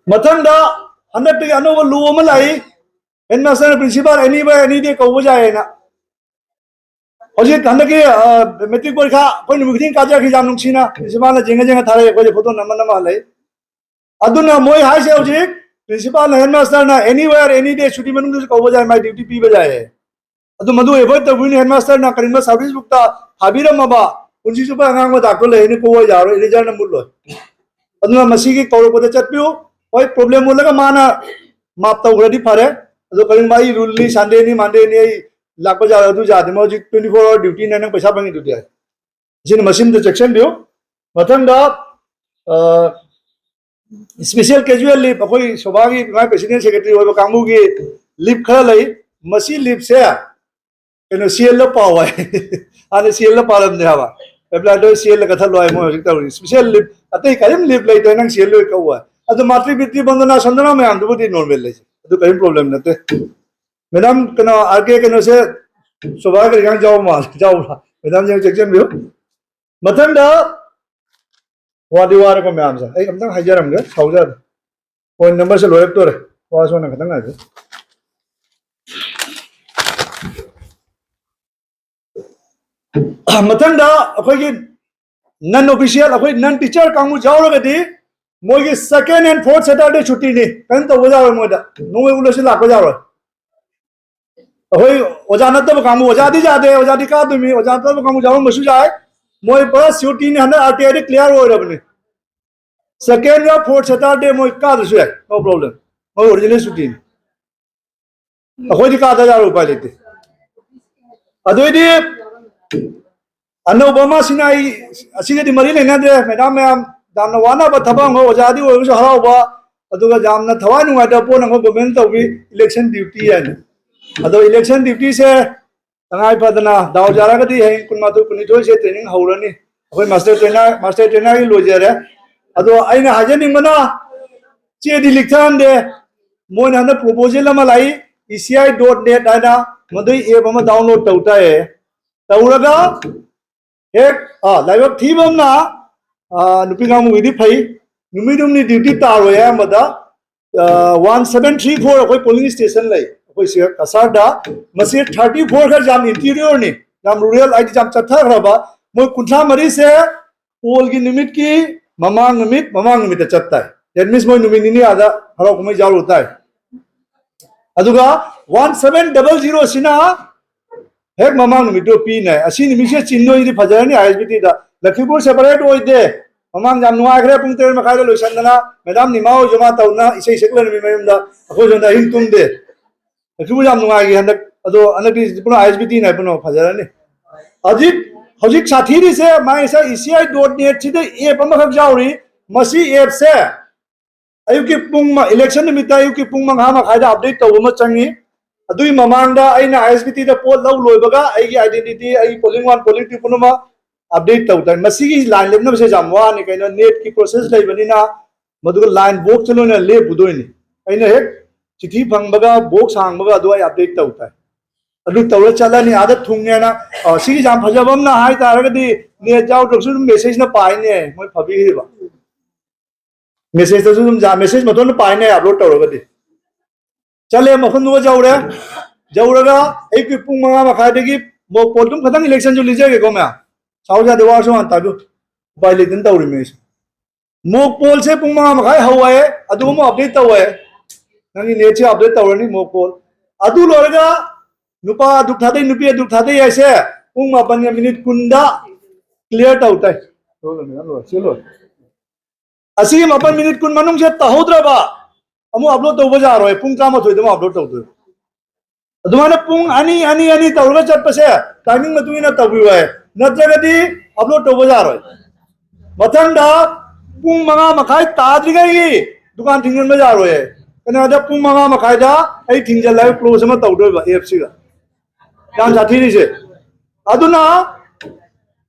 ꯃꯊꯪꯗ ꯍꯟꯗꯛꯇꯒꯤ ꯑꯅꯧꯕ ꯂꯣ ꯑꯃ ꯂꯥꯛꯏ, ꯍꯦꯗꯃꯥꯁꯇꯔ ꯄ꯭ꯔꯤꯟꯁꯤꯄꯥꯜ ꯑꯦꯅꯤ ꯕꯥꯏ ꯑꯦꯅꯤ ꯗꯦ ꯀꯧꯕ ꯌꯥꯏꯌꯦꯅ꯫ ꯍꯧꯖꯤꯛ ꯍꯟꯗꯛꯀꯤ ꯃꯦꯇ꯭ꯔꯤꯛ ꯄꯔꯤꯈꯥ ꯑꯩꯈꯣꯏ ꯅꯨꯃꯤꯠ ꯈꯨꯗꯤꯡ ꯀꯥꯖꯔꯛꯈꯤ, ꯌꯥꯝ ꯅꯨꯡꯁꯤꯅ ꯄ꯭ꯔꯤꯟꯁꯤꯄꯥꯜꯅ ꯌꯦꯡꯉ ꯌꯦꯡꯉ ꯊꯥꯔꯛꯑꯦ, ꯑꯩꯈꯣꯏꯁꯦ ꯐꯣꯇꯣ ꯅꯝꯃ ꯅꯝꯃ ꯍꯜꯂꯛꯏ꯫ ꯑꯗꯨꯅ ꯃꯣꯏ ꯍꯥꯏꯁꯦ ꯍꯧꯖꯤꯛ ꯄ꯭ꯔꯤꯟꯁꯤꯄꯥꯜꯅ ꯍꯦꯗꯃꯥꯁꯇꯔꯅ ꯑꯦꯅꯤ ꯋꯦꯌꯔ ꯑꯦꯅꯤ ꯗꯦ ꯁꯨꯇꯤ ꯃꯅꯨꯡꯗꯁꯨ ꯀꯧꯕ ꯌꯥꯏ, ꯃꯥꯏ ꯗ꯭ꯌꯨꯇꯤ ꯄꯤꯕ ꯌꯥꯏꯌꯦ꯫ ꯑꯗꯨ ꯃꯗꯨ ꯑꯦꯚꯣꯏꯗ ꯇꯧꯕꯤꯅꯤ꯫ ꯍꯦꯗꯃꯥꯁꯇꯔꯅ ꯀꯔꯤꯒꯨꯝꯕ ꯁꯥꯔꯚꯤꯁ ꯕꯨꯛꯇ ꯊꯥꯕꯤꯔꯝꯃꯕ, ꯄꯨꯟꯁꯤ ꯆꯨꯞꯄ ꯑꯉꯥꯡꯕ ꯗꯥꯛꯇꯔ ꯂꯩ ꯍꯥꯏꯅ ꯀꯣꯛꯑ ꯌꯥꯔꯣꯏ, ꯏꯔꯦꯖꯔꯅ ꯃꯨꯠꯂꯣꯏ꯫ ꯑꯗꯨꯅ ꯃꯁꯤꯒꯤ ꯀꯧꯔꯛꯄꯗ ꯆꯠꯄꯤꯌꯨ꯫ ꯍꯣꯏ, ꯄ꯭ꯔꯣꯕ꯭ꯂꯦꯝ ꯎꯠꯂꯒ ꯃꯥꯅ ꯃꯥꯞ ꯇꯧꯈ꯭ꯔꯗꯤ ꯐꯔꯦ꯫ ꯑꯗꯣ ꯀꯔꯤꯒꯨꯝꯕ ꯑꯩ ꯔꯨꯜꯅꯤ, ꯁꯟꯗꯦꯅꯤ, ꯃꯟꯗꯦꯅꯤ ꯑꯩ ꯂꯥꯛꯄ ꯌꯥꯔꯣꯏ, ꯑꯗꯨ ꯌꯥꯗꯦ꯫ ꯃꯣꯏ ꯍꯧꯖꯤꯛ ꯇ꯭ꯋꯦꯟꯇꯤ ꯐꯣꯔ ꯑꯋꯥꯔ ꯗ꯭ꯌꯨꯇꯤꯅꯦ, ꯅꯪ ꯄꯩꯁꯥ ꯐꯪꯉꯤꯗꯨꯗꯤ꯫ ꯑꯁꯤꯅ ꯃꯁꯤꯝꯗ ꯆꯦꯛꯁꯤꯟꯕꯤꯌꯨ꯫ ꯃꯊꯪꯗ ꯏꯁꯄꯤꯁꯦꯜ ꯀꯦꯖꯨꯋꯦꯜ ꯂꯤꯞ, ꯑꯩꯈꯣꯏ ꯁꯣꯚꯥꯒꯤ ꯃꯥꯏ ꯄ꯭ꯔꯦꯁꯤꯗꯦꯟ ꯁꯦꯀ꯭ꯔꯦꯇꯔꯤ ꯑꯣꯏꯕ ꯀꯥꯡꯕꯨꯒꯤ ꯂꯤꯞ ꯈꯔ ꯂꯩ꯫ ꯃꯁꯤ ꯂꯤꯞꯁꯦ ꯀꯩꯅꯣ ꯁꯤꯑꯦꯜꯗ ꯄꯥꯎ ꯍꯥꯏ꯫ ꯍꯥꯟꯅ ꯁꯤꯑꯦꯜꯗ ꯄꯥꯜꯂꯝꯅꯦ ꯍꯥꯏꯕ꯫ ꯑꯦꯄ꯭ꯂꯥꯏꯗꯣ ꯁꯤꯑꯦꯜꯗ ꯀꯠꯊꯠꯂꯣ ꯍꯥꯏ꯫ ꯃꯣꯏ ꯍꯧꯖꯤꯛ ꯇꯧꯔꯤ ꯏꯁꯄꯤꯁꯦꯜ ꯂꯤꯞ, ꯑꯇꯩ ꯀꯔꯤꯝ ꯂꯤꯞ ꯂꯩꯇ꯭ꯔꯦ, ꯅꯪ ꯁꯤꯑꯦꯜ ꯂꯣꯏ ꯀꯛꯎ ꯍꯥꯏ꯫ ꯑꯗꯣ ꯃꯥꯇ꯭ꯔꯤ ꯄꯤꯇ꯭ꯔꯤ ꯕꯟꯗꯅꯥ ꯁꯟꯗꯅꯥ ꯃꯌꯥꯝꯗꯨꯕꯨꯗꯤ ꯅꯣꯔꯃꯦꯜ ꯂꯩꯁꯦ, ꯑꯗꯨ ꯀꯔꯤꯝ ꯄ꯭ꯔꯣꯕ꯭ꯂꯦꯝ ꯅꯠꯇꯦ꯫ ꯃꯦꯗꯥꯝ, ꯀꯩꯅꯣ, ꯑꯥꯔ ꯀꯦ ꯀꯩꯅꯣꯁꯦ ꯁꯣꯚꯥ ꯀꯔꯤ ꯀꯥꯡ ꯌꯥꯎꯕ ꯃꯥꯜꯂꯦ, ꯌꯥꯎꯕ꯭ꯔꯥ? ꯃꯦꯗꯥꯝꯁꯦ ꯆꯦꯛꯁꯤꯟꯕꯤꯌꯨ꯫ ꯃꯊꯪꯗ ꯋꯥꯗꯤ ꯋꯥꯔꯦꯀꯣ ꯃꯌꯥꯝꯁꯦ, ꯑꯩ ꯑꯝꯇꯪ ꯍꯥꯏꯖꯔꯝꯒꯦ, ꯁꯥꯎꯖꯔꯦ꯫ ꯄꯣꯏꯟ ꯅꯝꯕꯔꯁꯦ ꯂꯣꯏꯔꯛꯇꯣꯔꯦ, ꯋꯥꯁꯣꯅ ꯈꯤꯇꯪ ꯉꯥꯏꯕꯤꯌꯨ꯫ ꯃꯊꯪꯗ ꯑꯩꯈꯣꯏꯒꯤ ꯅꯟ ꯑꯣꯐꯤꯁꯤꯌꯦꯜ, ꯑꯩꯈꯣꯏ ꯅꯟ ꯇꯤꯆꯔ ꯀꯥꯡꯕꯨ ꯌꯥꯎꯔꯒꯗꯤ ꯃꯣꯏꯒꯤ ꯁꯦꯀꯦꯟ ꯑꯦꯟ ꯐꯣꯔꯠ ꯁꯦꯇꯔꯗꯦ ꯁꯨꯇꯤꯅꯤ, ꯀꯔꯤꯝ ꯇꯧꯕ ꯌꯥꯔꯣꯏ꯫ ꯃꯣꯏꯗ ꯅꯣꯡꯃꯩ ꯎꯠꯂꯁꯨ ꯂꯥꯛꯄ ꯌꯥꯔꯣꯏ꯫ ꯑꯩꯈꯣꯏ ꯑꯣꯖꯥ ꯅꯠꯇꯕ ꯀꯥꯡꯕꯨ, ꯑꯣꯖꯥꯗꯤ ꯌꯥꯗꯦ, ꯑꯣꯖꯥꯗꯤ ꯀꯥꯗꯣꯏꯃꯤ, ꯑꯣꯖꯥ ꯅꯠꯇꯕ ꯀꯥꯡꯕꯨ ꯌꯥꯎꯔꯝꯕꯁꯨ ꯌꯥꯏ꯫ ꯃꯣꯏ ꯄꯨꯔꯥ ꯁꯤꯌꯨꯇꯤꯅꯤ, ꯍꯟꯗꯛ ꯑꯥꯔ ꯇꯤ ꯑꯥꯏꯗ ꯀ꯭ꯂꯤꯌꯥꯔ ꯑꯣꯏꯔꯕꯅꯤ꯫ ꯁꯦꯀꯦꯟꯒ ꯐꯣꯔꯠ ꯁꯦꯇꯔꯗꯦ ꯃꯣꯏ ꯀꯥꯗ꯭ꯔꯁꯨ ꯌꯥꯏ, ꯅꯣ ꯄ꯭ꯔꯣꯕ꯭ꯂꯦꯝ꯫ ꯃꯣꯏ ꯑꯣꯔꯤꯖꯤꯅꯦꯜ ꯁꯨꯇꯤꯅꯤ꯫ ꯑꯩꯈꯣꯏꯗꯤ ꯀꯥꯗ ꯌꯥꯔꯣꯏ, ꯎꯄꯥꯏ ꯂꯩꯇꯦ꯫ ꯑꯗꯨꯏꯗꯤ ꯑꯅꯧꯕ ꯑꯃ ꯁꯤꯅ ꯑꯩ ꯑꯁꯤꯒꯗꯤ ꯃꯔꯤ ꯂꯩꯅꯗ꯭ꯔꯦ꯫ ꯃꯦꯗꯥꯝ ꯃꯌꯥꯝ ꯌꯥꯝꯅ ꯋꯥꯅꯕ ꯊꯕꯛ ꯑꯃ, ꯑꯣꯖꯥꯗꯤ ꯑꯣꯏꯔꯒꯁꯨ ꯍꯔꯥꯎꯕ, ꯑꯗꯨꯒ ꯌꯥꯝꯅ ꯊꯋꯥꯏ ꯅꯨꯡꯉꯥꯏꯇꯕ ꯄꯣꯠ ꯑꯃ ꯒꯣꯔꯃꯦꯟ ꯇꯧꯕꯤ, ꯏꯂꯦꯛꯁꯟ ꯗ꯭ꯌꯨꯇꯤ ꯍꯥꯏꯅ꯫ ꯑꯗꯣ ꯏꯂꯦꯛꯁꯟ ꯗ꯭ꯌꯨꯇꯤꯁꯦ ꯇꯉꯥꯏ ꯐꯗꯅ ꯗꯥꯎ ꯌꯥꯔꯒꯗꯤ ꯍꯌꯦꯡ ꯀꯨꯟꯃꯥꯊꯣꯏ ꯀꯨꯟꯅꯤꯊꯣꯏꯁꯦ ꯇ꯭ꯔꯦꯅꯤꯡ ꯍꯧꯔꯅꯤ꯫ ꯑꯩꯈꯣꯏ ꯃꯥꯁꯇꯔ ꯇ꯭ꯔꯦꯅꯔ, ꯃꯥꯁꯇꯔ ꯇ꯭ꯔꯦꯅꯔꯒꯤ ꯂꯣꯏꯖꯔꯦ꯫ ꯑꯗꯣ ꯑꯩꯅ ꯍꯥꯏꯖꯅꯤꯡꯕꯅ ꯆꯦꯗꯤ ꯂꯤꯛꯊꯍꯟꯗꯦ꯫ ꯃꯣꯏꯅ ꯍꯟꯗꯛ ꯄ꯭ꯔꯣꯄꯣꯖꯦꯜ ꯑꯃ ꯂꯥꯛꯏ, E C I dot net ꯍꯥꯏꯅ, ꯃꯗꯨꯒꯤ ꯑꯦꯞ ꯑꯃ ꯗꯥꯎꯟꯂꯣꯗ ꯇꯧ ꯇꯥꯏꯌꯦ꯫ ꯇꯧꯔꯒ ꯍꯦꯛ, ꯑꯥ, ꯂꯥꯏꯕꯛ ꯊꯤꯕ ꯑꯃꯅ, ꯑꯥ, ꯅꯨꯄꯤ ꯀꯥꯡꯕꯨꯒꯤꯗꯤ ꯐꯩ, ꯅꯨꯃꯤꯠ ꯍꯨꯝꯅꯤ ꯗ꯭ꯌꯨꯇꯤ ꯇꯥꯔꯣꯏ꯫ ꯑꯌꯥꯝꯕꯗ ꯋꯥꯟ ꯁꯕꯦꯟ ꯊ꯭ꯔꯤ ꯐꯣꯔ ꯑꯩꯈꯣꯏ ꯄꯣꯂꯤꯡ ꯁ꯭ꯇꯦꯁꯟ ꯂꯩ ꯑꯩꯈꯣꯏ ꯁꯤ ꯀꯁꯥꯔꯗ꯫ ꯃꯁꯤ ꯊꯥꯔꯇꯤ ꯐꯣꯔ ꯈꯔ ꯌꯥꯝ ꯏꯟꯇꯤꯔꯤꯌꯔꯅꯤ, ꯌꯥꯝ ꯔꯨꯔꯦꯜ, ꯍꯥꯏꯗꯤ ꯌꯥꯝ ꯆꯠꯊꯈ꯭ꯔꯕ꯫ ꯃꯣꯏ ꯀꯨꯟꯊ꯭ꯔꯥ ꯃꯔꯤꯁꯦ ꯄꯣꯜꯒꯤ ꯅꯨꯃꯤꯠꯀꯤ ꯃꯃꯥꯡ ꯅꯨꯃꯤꯠ, ꯃꯃꯥꯡ ꯅꯨꯃꯤꯠꯇ ꯆꯠ ꯇꯥꯏ꯫ That means ꯃꯣꯏ ꯅꯨꯃꯤꯠ ꯅꯤꯅꯤ ꯑꯥꯗ ꯍꯔꯥꯎ ꯀꯨꯝꯍꯩ ꯌꯥꯎꯔꯨ ꯇꯥꯏ꯫ ꯑꯗꯨꯒ ꯋꯥꯟ ꯁꯕꯦꯟ ꯗꯕꯜ ꯖꯤꯔꯣ ꯁꯤꯅ ꯍꯦꯛ ꯃꯃꯥꯡ ꯅꯨꯃꯤꯠꯇꯨ ꯄꯤꯅꯦ꯫ ꯑꯁꯤ ꯅꯨꯃꯤꯠꯁꯦ ꯆꯤꯟꯗꯣꯏꯗꯤ ꯐꯖꯔꯅꯤ ꯑꯥꯏ ꯑꯦꯁ ꯕꯤ ꯇꯤꯗ꯫ ꯂꯈꯤꯄꯨꯔ ꯁꯦꯄꯔꯦꯠ ꯑꯣꯏꯗꯦ꯫ ꯃꯃꯥꯡ ꯌꯥꯝ ꯅꯨꯡꯉꯥꯏꯈ꯭ꯔꯦ, ꯄꯨꯡ ꯇꯔꯦꯠ ꯃꯈꯥꯏꯗ ꯂꯣꯏꯁꯟꯗꯅ ꯃꯦꯗꯥꯝ ꯅꯤꯃꯥ ꯍꯣꯏꯁꯨ ꯃꯥ ꯇꯧꯗꯅ ꯏꯁꯩ ꯁꯛꯂꯔꯝꯃꯤ ꯃꯌꯨꯝꯗ꯫ ꯑꯩꯈꯣꯏ ꯁꯣꯝꯗ ꯑꯍꯤꯡ ꯇꯨꯝꯗꯦ꯫ ꯂꯈꯤꯄꯨꯔ ꯌꯥꯝ ꯅꯨꯡꯉꯥꯏꯈꯤ ꯍꯟꯗꯛ꯫ ꯑꯗꯣ ꯍꯟꯗꯛꯇꯤ ꯄꯨꯔꯥ ꯑꯥꯏ ꯑꯦꯁ ꯕꯤ ꯇꯤꯅ ꯄꯨꯝꯅꯃꯛ ꯐꯖꯔꯅꯤ꯫ ꯍꯧꯖꯤꯛ, ꯍꯧꯖꯤꯛ ꯁꯥꯊꯤꯔꯤꯁꯦ ꯃꯥꯏ ꯉꯁꯥꯏ E C I dot ꯅꯦꯠꯁꯤꯗ app ꯑꯃꯈꯛ ꯌꯥꯎꯔꯤ꯫ ꯃꯁꯤ ꯑꯦꯞꯁꯦ ꯑꯌꯨꯛꯀꯤ ꯄꯨꯡ ꯃ-, ꯏꯂꯦꯛꯁꯟ ꯅꯨꯃꯤꯠꯇ ꯑꯌꯨꯛꯀꯤ ꯄꯨꯡ ꯃꯉꯥ ꯃꯈꯥꯏꯗ ꯑꯞꯗꯦꯠ ꯇꯧꯕ ꯑꯃ ꯆꯪꯉꯤ꯫ ꯑꯗꯨꯒꯤ ꯃꯃꯥꯡꯗ ꯑꯩꯅ ꯑꯥꯏ ꯑꯦꯁ ꯕꯤ ꯇꯤꯗ ꯄꯣꯠ ꯂꯧ ꯂꯣꯏꯕꯒ ꯑꯩꯒꯤ ꯑꯥꯏꯗꯦꯟꯇꯤꯇꯤ, ꯑꯩꯒꯤ ꯄꯣꯂꯤꯡ ꯋꯥꯟ, ꯄꯣꯂꯤꯡ ꯇꯨ ꯄꯨꯝꯅꯃꯛ ꯑꯞꯗꯦꯠ ꯇꯧ ꯇꯥꯏ꯫ ꯃꯁꯤꯒꯤ ꯂꯥꯏꯟ ꯂꯦꯞꯅꯕꯁꯦ ꯌꯥꯝ ꯋꯥꯅꯤ, ꯀꯩꯅꯣ, ꯅꯦꯠꯀꯤ ꯄ꯭ꯔꯣꯁꯦꯁ ꯂꯩꯕꯅꯤꯅ꯫ ꯃꯗꯨꯒ ꯂꯥꯏꯟ ꯕꯣꯛꯁꯇ ꯂꯣꯏꯅ ꯂꯦꯞꯄꯨꯗꯣꯏꯅꯤ꯫ ꯑꯩꯅ ꯍꯦꯛ ꯆꯤꯊꯤ ꯐꯪꯕꯒ ꯕꯣꯛꯁ ꯍꯥꯡꯕꯒ ꯑꯗꯨ ꯑꯩ ꯑꯞꯗꯦꯠ ꯇꯧ ꯇꯥꯏ꯫ ꯑꯗꯨ ꯇꯧꯔ ꯆꯠꯂꯅꯤ ꯑꯥꯗ ꯊꯨꯡꯉꯦꯅ꯫ ꯑ, ꯁꯤꯒꯤ ꯌꯥꯝ ꯐꯖꯕ ꯑꯃꯅ ꯍꯥꯏ ꯇꯥꯔꯒꯗꯤ ꯅꯦꯠ ꯌꯥꯎꯗ꯭ꯔꯁꯨ ꯑꯗꯨꯝ ꯃꯦꯁꯦꯖꯅ ꯄꯥꯏꯅꯦ ꯃꯣꯏ ꯐꯕꯤꯔꯤꯕ꯫ ꯃꯦꯁꯦꯖꯇꯁꯨ ꯑꯗꯨꯝ ꯃꯦꯁꯦꯖ ꯃꯇꯣꯟꯗ ꯄꯥꯏꯅꯦ ꯑꯞꯂꯣꯗ ꯇꯧꯔꯒꯗꯤ꯫ ꯆꯠꯂꯦ ꯃꯐꯝꯗꯨꯒ ꯌꯧꯔꯦ꯫ ꯌꯧꯔꯒ ꯑꯌꯨꯛꯀꯤ ꯄꯨꯡ ꯃꯉꯥ ꯃꯈꯥꯏꯗꯒꯤ ꯃꯣꯛ ꯄꯣꯜ ꯑꯗꯨꯝ ꯈꯤꯇꯪ ꯏꯂꯦꯛꯁꯟꯁꯨ ꯂꯤꯖꯒꯦꯀꯣ ꯃꯌꯥꯝ꯫ ꯁꯥꯎ ꯌꯥꯗꯦ ꯋꯥꯔꯁꯨ ꯍꯥꯟꯅ ꯇꯥꯕꯤꯌꯨ꯫ ꯎꯄꯥꯏ ꯂꯩꯇꯅ ꯇꯧꯔꯤꯃꯦ ꯑꯩꯁꯦ꯫ ꯃꯣꯛ ꯄꯣꯜꯁꯦ ꯄꯨꯡ ꯃꯉꯥ ꯃꯈꯥꯏ ꯍꯧꯋꯦ꯫ ꯑꯗꯨꯒꯨꯝꯕ ꯑꯞꯗꯦꯠ ꯇꯧꯋꯦ꯫ ꯅꯪꯒꯤ ꯅꯦꯠꯁꯦ ꯑꯞꯗꯦꯠ ꯇꯧꯔꯅꯤ ꯃꯣꯛ ꯄꯣꯜ꯫ ꯑꯗꯨ ꯂꯣꯏꯔꯒ ꯅꯨꯄꯥ ꯑꯗꯨꯛ ꯊꯥꯗꯩ ꯅꯨꯄꯤ ꯑꯗꯨꯛ ꯊꯥꯗꯩ ꯍꯥꯏꯁꯦ ꯄꯨꯡ ꯃꯥꯄꯟꯒ ꯃꯤꯅꯤꯠ ꯀꯨꯟꯗ ꯀ꯭ꯂꯤꯌꯥꯔ ꯇꯧ ꯇꯥꯏ꯫ ꯂꯣꯏꯔꯦ, ꯂꯣꯏꯔꯦ, ꯁꯤ ꯂꯣꯏꯔꯦ꯫ ꯑꯁꯤꯒꯤ ꯃꯥꯄꯟ ꯃꯤꯅꯤꯠ ꯀꯨꯟ ꯃꯅꯨꯡꯁꯦ ꯇꯧꯍꯧꯗ꯭ꯔꯕ ꯑꯃꯨꯛ ꯑꯞꯂꯣꯗ ꯇꯧꯕ ꯌꯥꯔꯣꯏ꯫ ꯄꯨꯡ ꯇꯔꯥꯃꯥꯊꯣꯏꯗ ꯑꯃꯨꯛ ꯑꯞꯂꯣꯗ ꯇꯧꯗꯣꯏꯕ꯫ ꯑꯗꯨꯃꯥꯏꯅ ꯄꯨꯡ ꯑꯅꯤ ꯑꯅꯤ ꯑꯅꯤ ꯇꯧꯔꯒ ꯆꯠꯄꯁꯦ ꯇꯥꯏꯃꯤꯡ ꯃꯇꯨꯡ ꯏꯟꯅ ꯇꯧꯕꯤꯌꯨ ꯍꯥꯏ, ꯅꯠꯇ꯭ꯔꯒꯗꯤ ꯑꯞꯂꯣꯗ ꯇꯧꯕ ꯌꯥꯔꯣꯏ꯫ ꯃꯊꯪꯗ ꯄꯨꯡ ꯃꯉꯥ ꯃꯈꯥꯏ ꯇꯥꯗ꯭ꯔꯤꯉꯩꯒꯤ ꯗꯨꯀꯥꯟ ꯊꯤꯡꯖꯤꯟꯕ ꯌꯥꯔꯣꯏ꯫ ꯀꯩꯅꯣꯗ ꯄꯨꯡ ꯃꯉꯥ ꯃꯈꯥꯏꯗ ꯑꯩ ꯊꯤꯡꯖꯤꯜꯂꯒ ꯀ꯭ꯂꯣꯖ ꯑꯃ ꯇꯧꯗꯣꯏꯕ ꯑꯦꯞꯁꯤꯒ꯫ ꯌꯥꯝ ꯁꯥꯊꯤꯔꯤꯁꯦ꯫ ꯑꯗꯨꯅ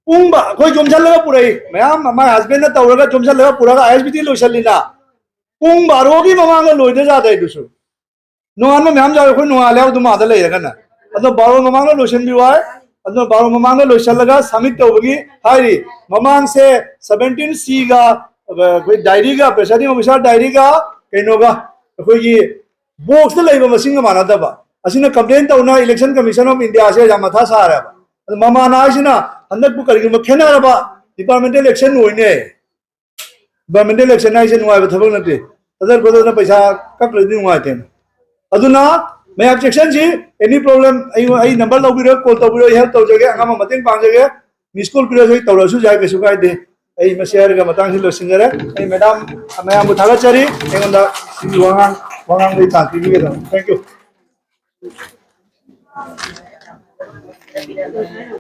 ꯄꯨꯡ ꯕꯥ-, ꯑꯩꯈꯣꯏ ꯌꯣꯝꯁꯤꯜꯂꯒ ꯄꯨꯔꯛꯏ ꯃꯌꯥꯝ, ꯃꯥꯏ ꯍꯁꯕꯦꯟꯅ ꯇꯧꯔꯒ ꯌꯣꯝꯁꯤꯜꯂꯒ ꯄꯨꯔꯒ ꯑꯥꯏ ꯑꯦꯁ ꯕꯤ ꯇꯤ ꯂꯣꯏꯁꯤꯜꯂꯤꯅ ꯄꯨꯡ ꯕꯥꯔꯣꯒꯤ ꯃꯃꯥꯡꯗ ꯂꯣꯏꯗ ꯌꯥꯗꯦ꯫ ꯑꯗꯨꯁꯨ ꯅꯣꯡꯉꯥꯟꯕ ꯃꯌꯥꯝ ꯌꯥꯎꯋꯦ꯫ ꯑꯩꯈꯣꯏ ꯅꯣꯡꯉꯥꯜꯂꯦ ꯍꯥꯏꯕ ꯑꯗꯨꯝ ꯑꯥꯗ ꯂꯩꯔꯒꯅ꯫ ꯑꯗꯣ ꯕꯥꯔꯣ ꯃꯃꯥꯡꯗ ꯂꯣꯏꯁꯤꯟꯕꯤꯌꯨ ꯍꯥꯏ꯫ ꯑꯗꯨꯅ ꯕꯥꯔꯣ ꯃꯃꯥꯡꯗ ꯂꯣꯏꯁꯤꯜꯂꯒ ꯁꯕꯃꯤꯠ ꯇꯧꯕꯒꯤ ꯍꯥꯏꯔꯤ꯫ ꯃꯃꯥꯡꯁꯦ ꯁꯕꯦꯟꯇꯤꯟ ꯁꯤꯒ, ꯑꯩꯈꯣꯏ ꯗꯥꯏꯔꯤꯒ, ꯄ꯭ꯔꯦꯁꯥꯏꯗꯤꯡ ꯑꯣꯐꯤꯁꯥꯔ ꯗꯥꯏꯔꯤꯒ, ꯀꯩꯅꯣꯒ, ꯑꯩꯈꯣꯏꯒꯤ ꯕꯣꯛꯁꯇ ꯂꯩꯕ ꯃꯁꯤꯡꯒ ꯃꯥꯟꯅꯗꯕ꯫ ꯑꯁꯤꯅ ꯀꯝꯄ꯭ꯂꯦꯟ ꯇꯧꯅ Election Commission of India ꯁꯦ ꯌꯥꯝ ꯃꯊꯥ ꯁꯥꯔꯦꯕ꯫ ꯑꯗꯣ ꯃꯃꯥꯅ ꯍꯥꯏꯁꯤꯅ ꯍꯟꯗꯛꯄꯨ ꯀꯔꯤꯒꯨꯝꯕ ꯈꯦꯠꯅꯔꯕ ꯗꯤꯄꯥꯔꯠꯃꯦꯟꯇꯦꯜ ꯑꯦꯛꯁꯟ ꯑꯣꯏꯅꯦ꯫ ꯗꯤꯄꯥꯔꯠꯃꯦꯟꯇꯦꯜ ꯑꯦꯛꯁꯟ ꯍꯥꯏꯁꯦ ꯅꯨꯡꯉꯥꯏꯕ ꯊꯕꯛ ꯅꯠꯇꯦ꯫ ꯇꯗꯔ ꯈꯣꯗꯔꯅ ꯄꯩꯁꯥ ꯀꯛꯈ꯭ꯔꯗꯤ ꯅꯨꯡꯉꯥꯏꯇꯦꯅ꯫ ꯑꯗꯨꯅ ꯃꯌꯥꯝ ꯆꯦꯛꯁꯟꯁꯤ꯫ Any problem ꯑꯩ, ꯑꯩ ꯅꯝꯕꯔ ꯂꯧꯕꯤꯔꯣ, ꯀꯣꯜ ꯇꯧꯕꯤꯔꯣ, ꯑꯩ ꯍꯦꯜꯞ ꯇꯧꯖꯒꯦ, ꯑꯉꯝꯕ ꯃꯇꯦꯡ ꯄꯥꯡꯖꯒꯦ꯫ ꯃꯤꯁ ꯀꯣꯜ ꯄꯤꯔꯁꯨ ꯑꯩ ꯇꯧꯔꯁꯨ ꯌꯥꯏ, ꯀꯩꯁꯨ ꯀꯥꯏꯗꯦ꯫ ꯑꯩ ꯃꯁꯤ ꯍꯥꯏꯔꯒ ꯃꯇꯥꯡꯁꯤ ꯂꯣꯏꯁꯤꯟꯖꯔꯦ꯫ ꯑꯩ ꯃꯦꯗꯥꯝ ꯃꯌꯥꯝꯕꯨ ꯊꯥꯒꯠꯆꯔꯤ꯫ ꯑꯩꯉꯣꯟꯗ ꯁꯤꯒꯤ ꯋꯥꯉꯥꯡ, ꯋꯥꯉꯥꯡꯗ ꯆꯥꯟ ꯄꯤꯕꯤꯒꯗꯕ꯫ Thank you꯫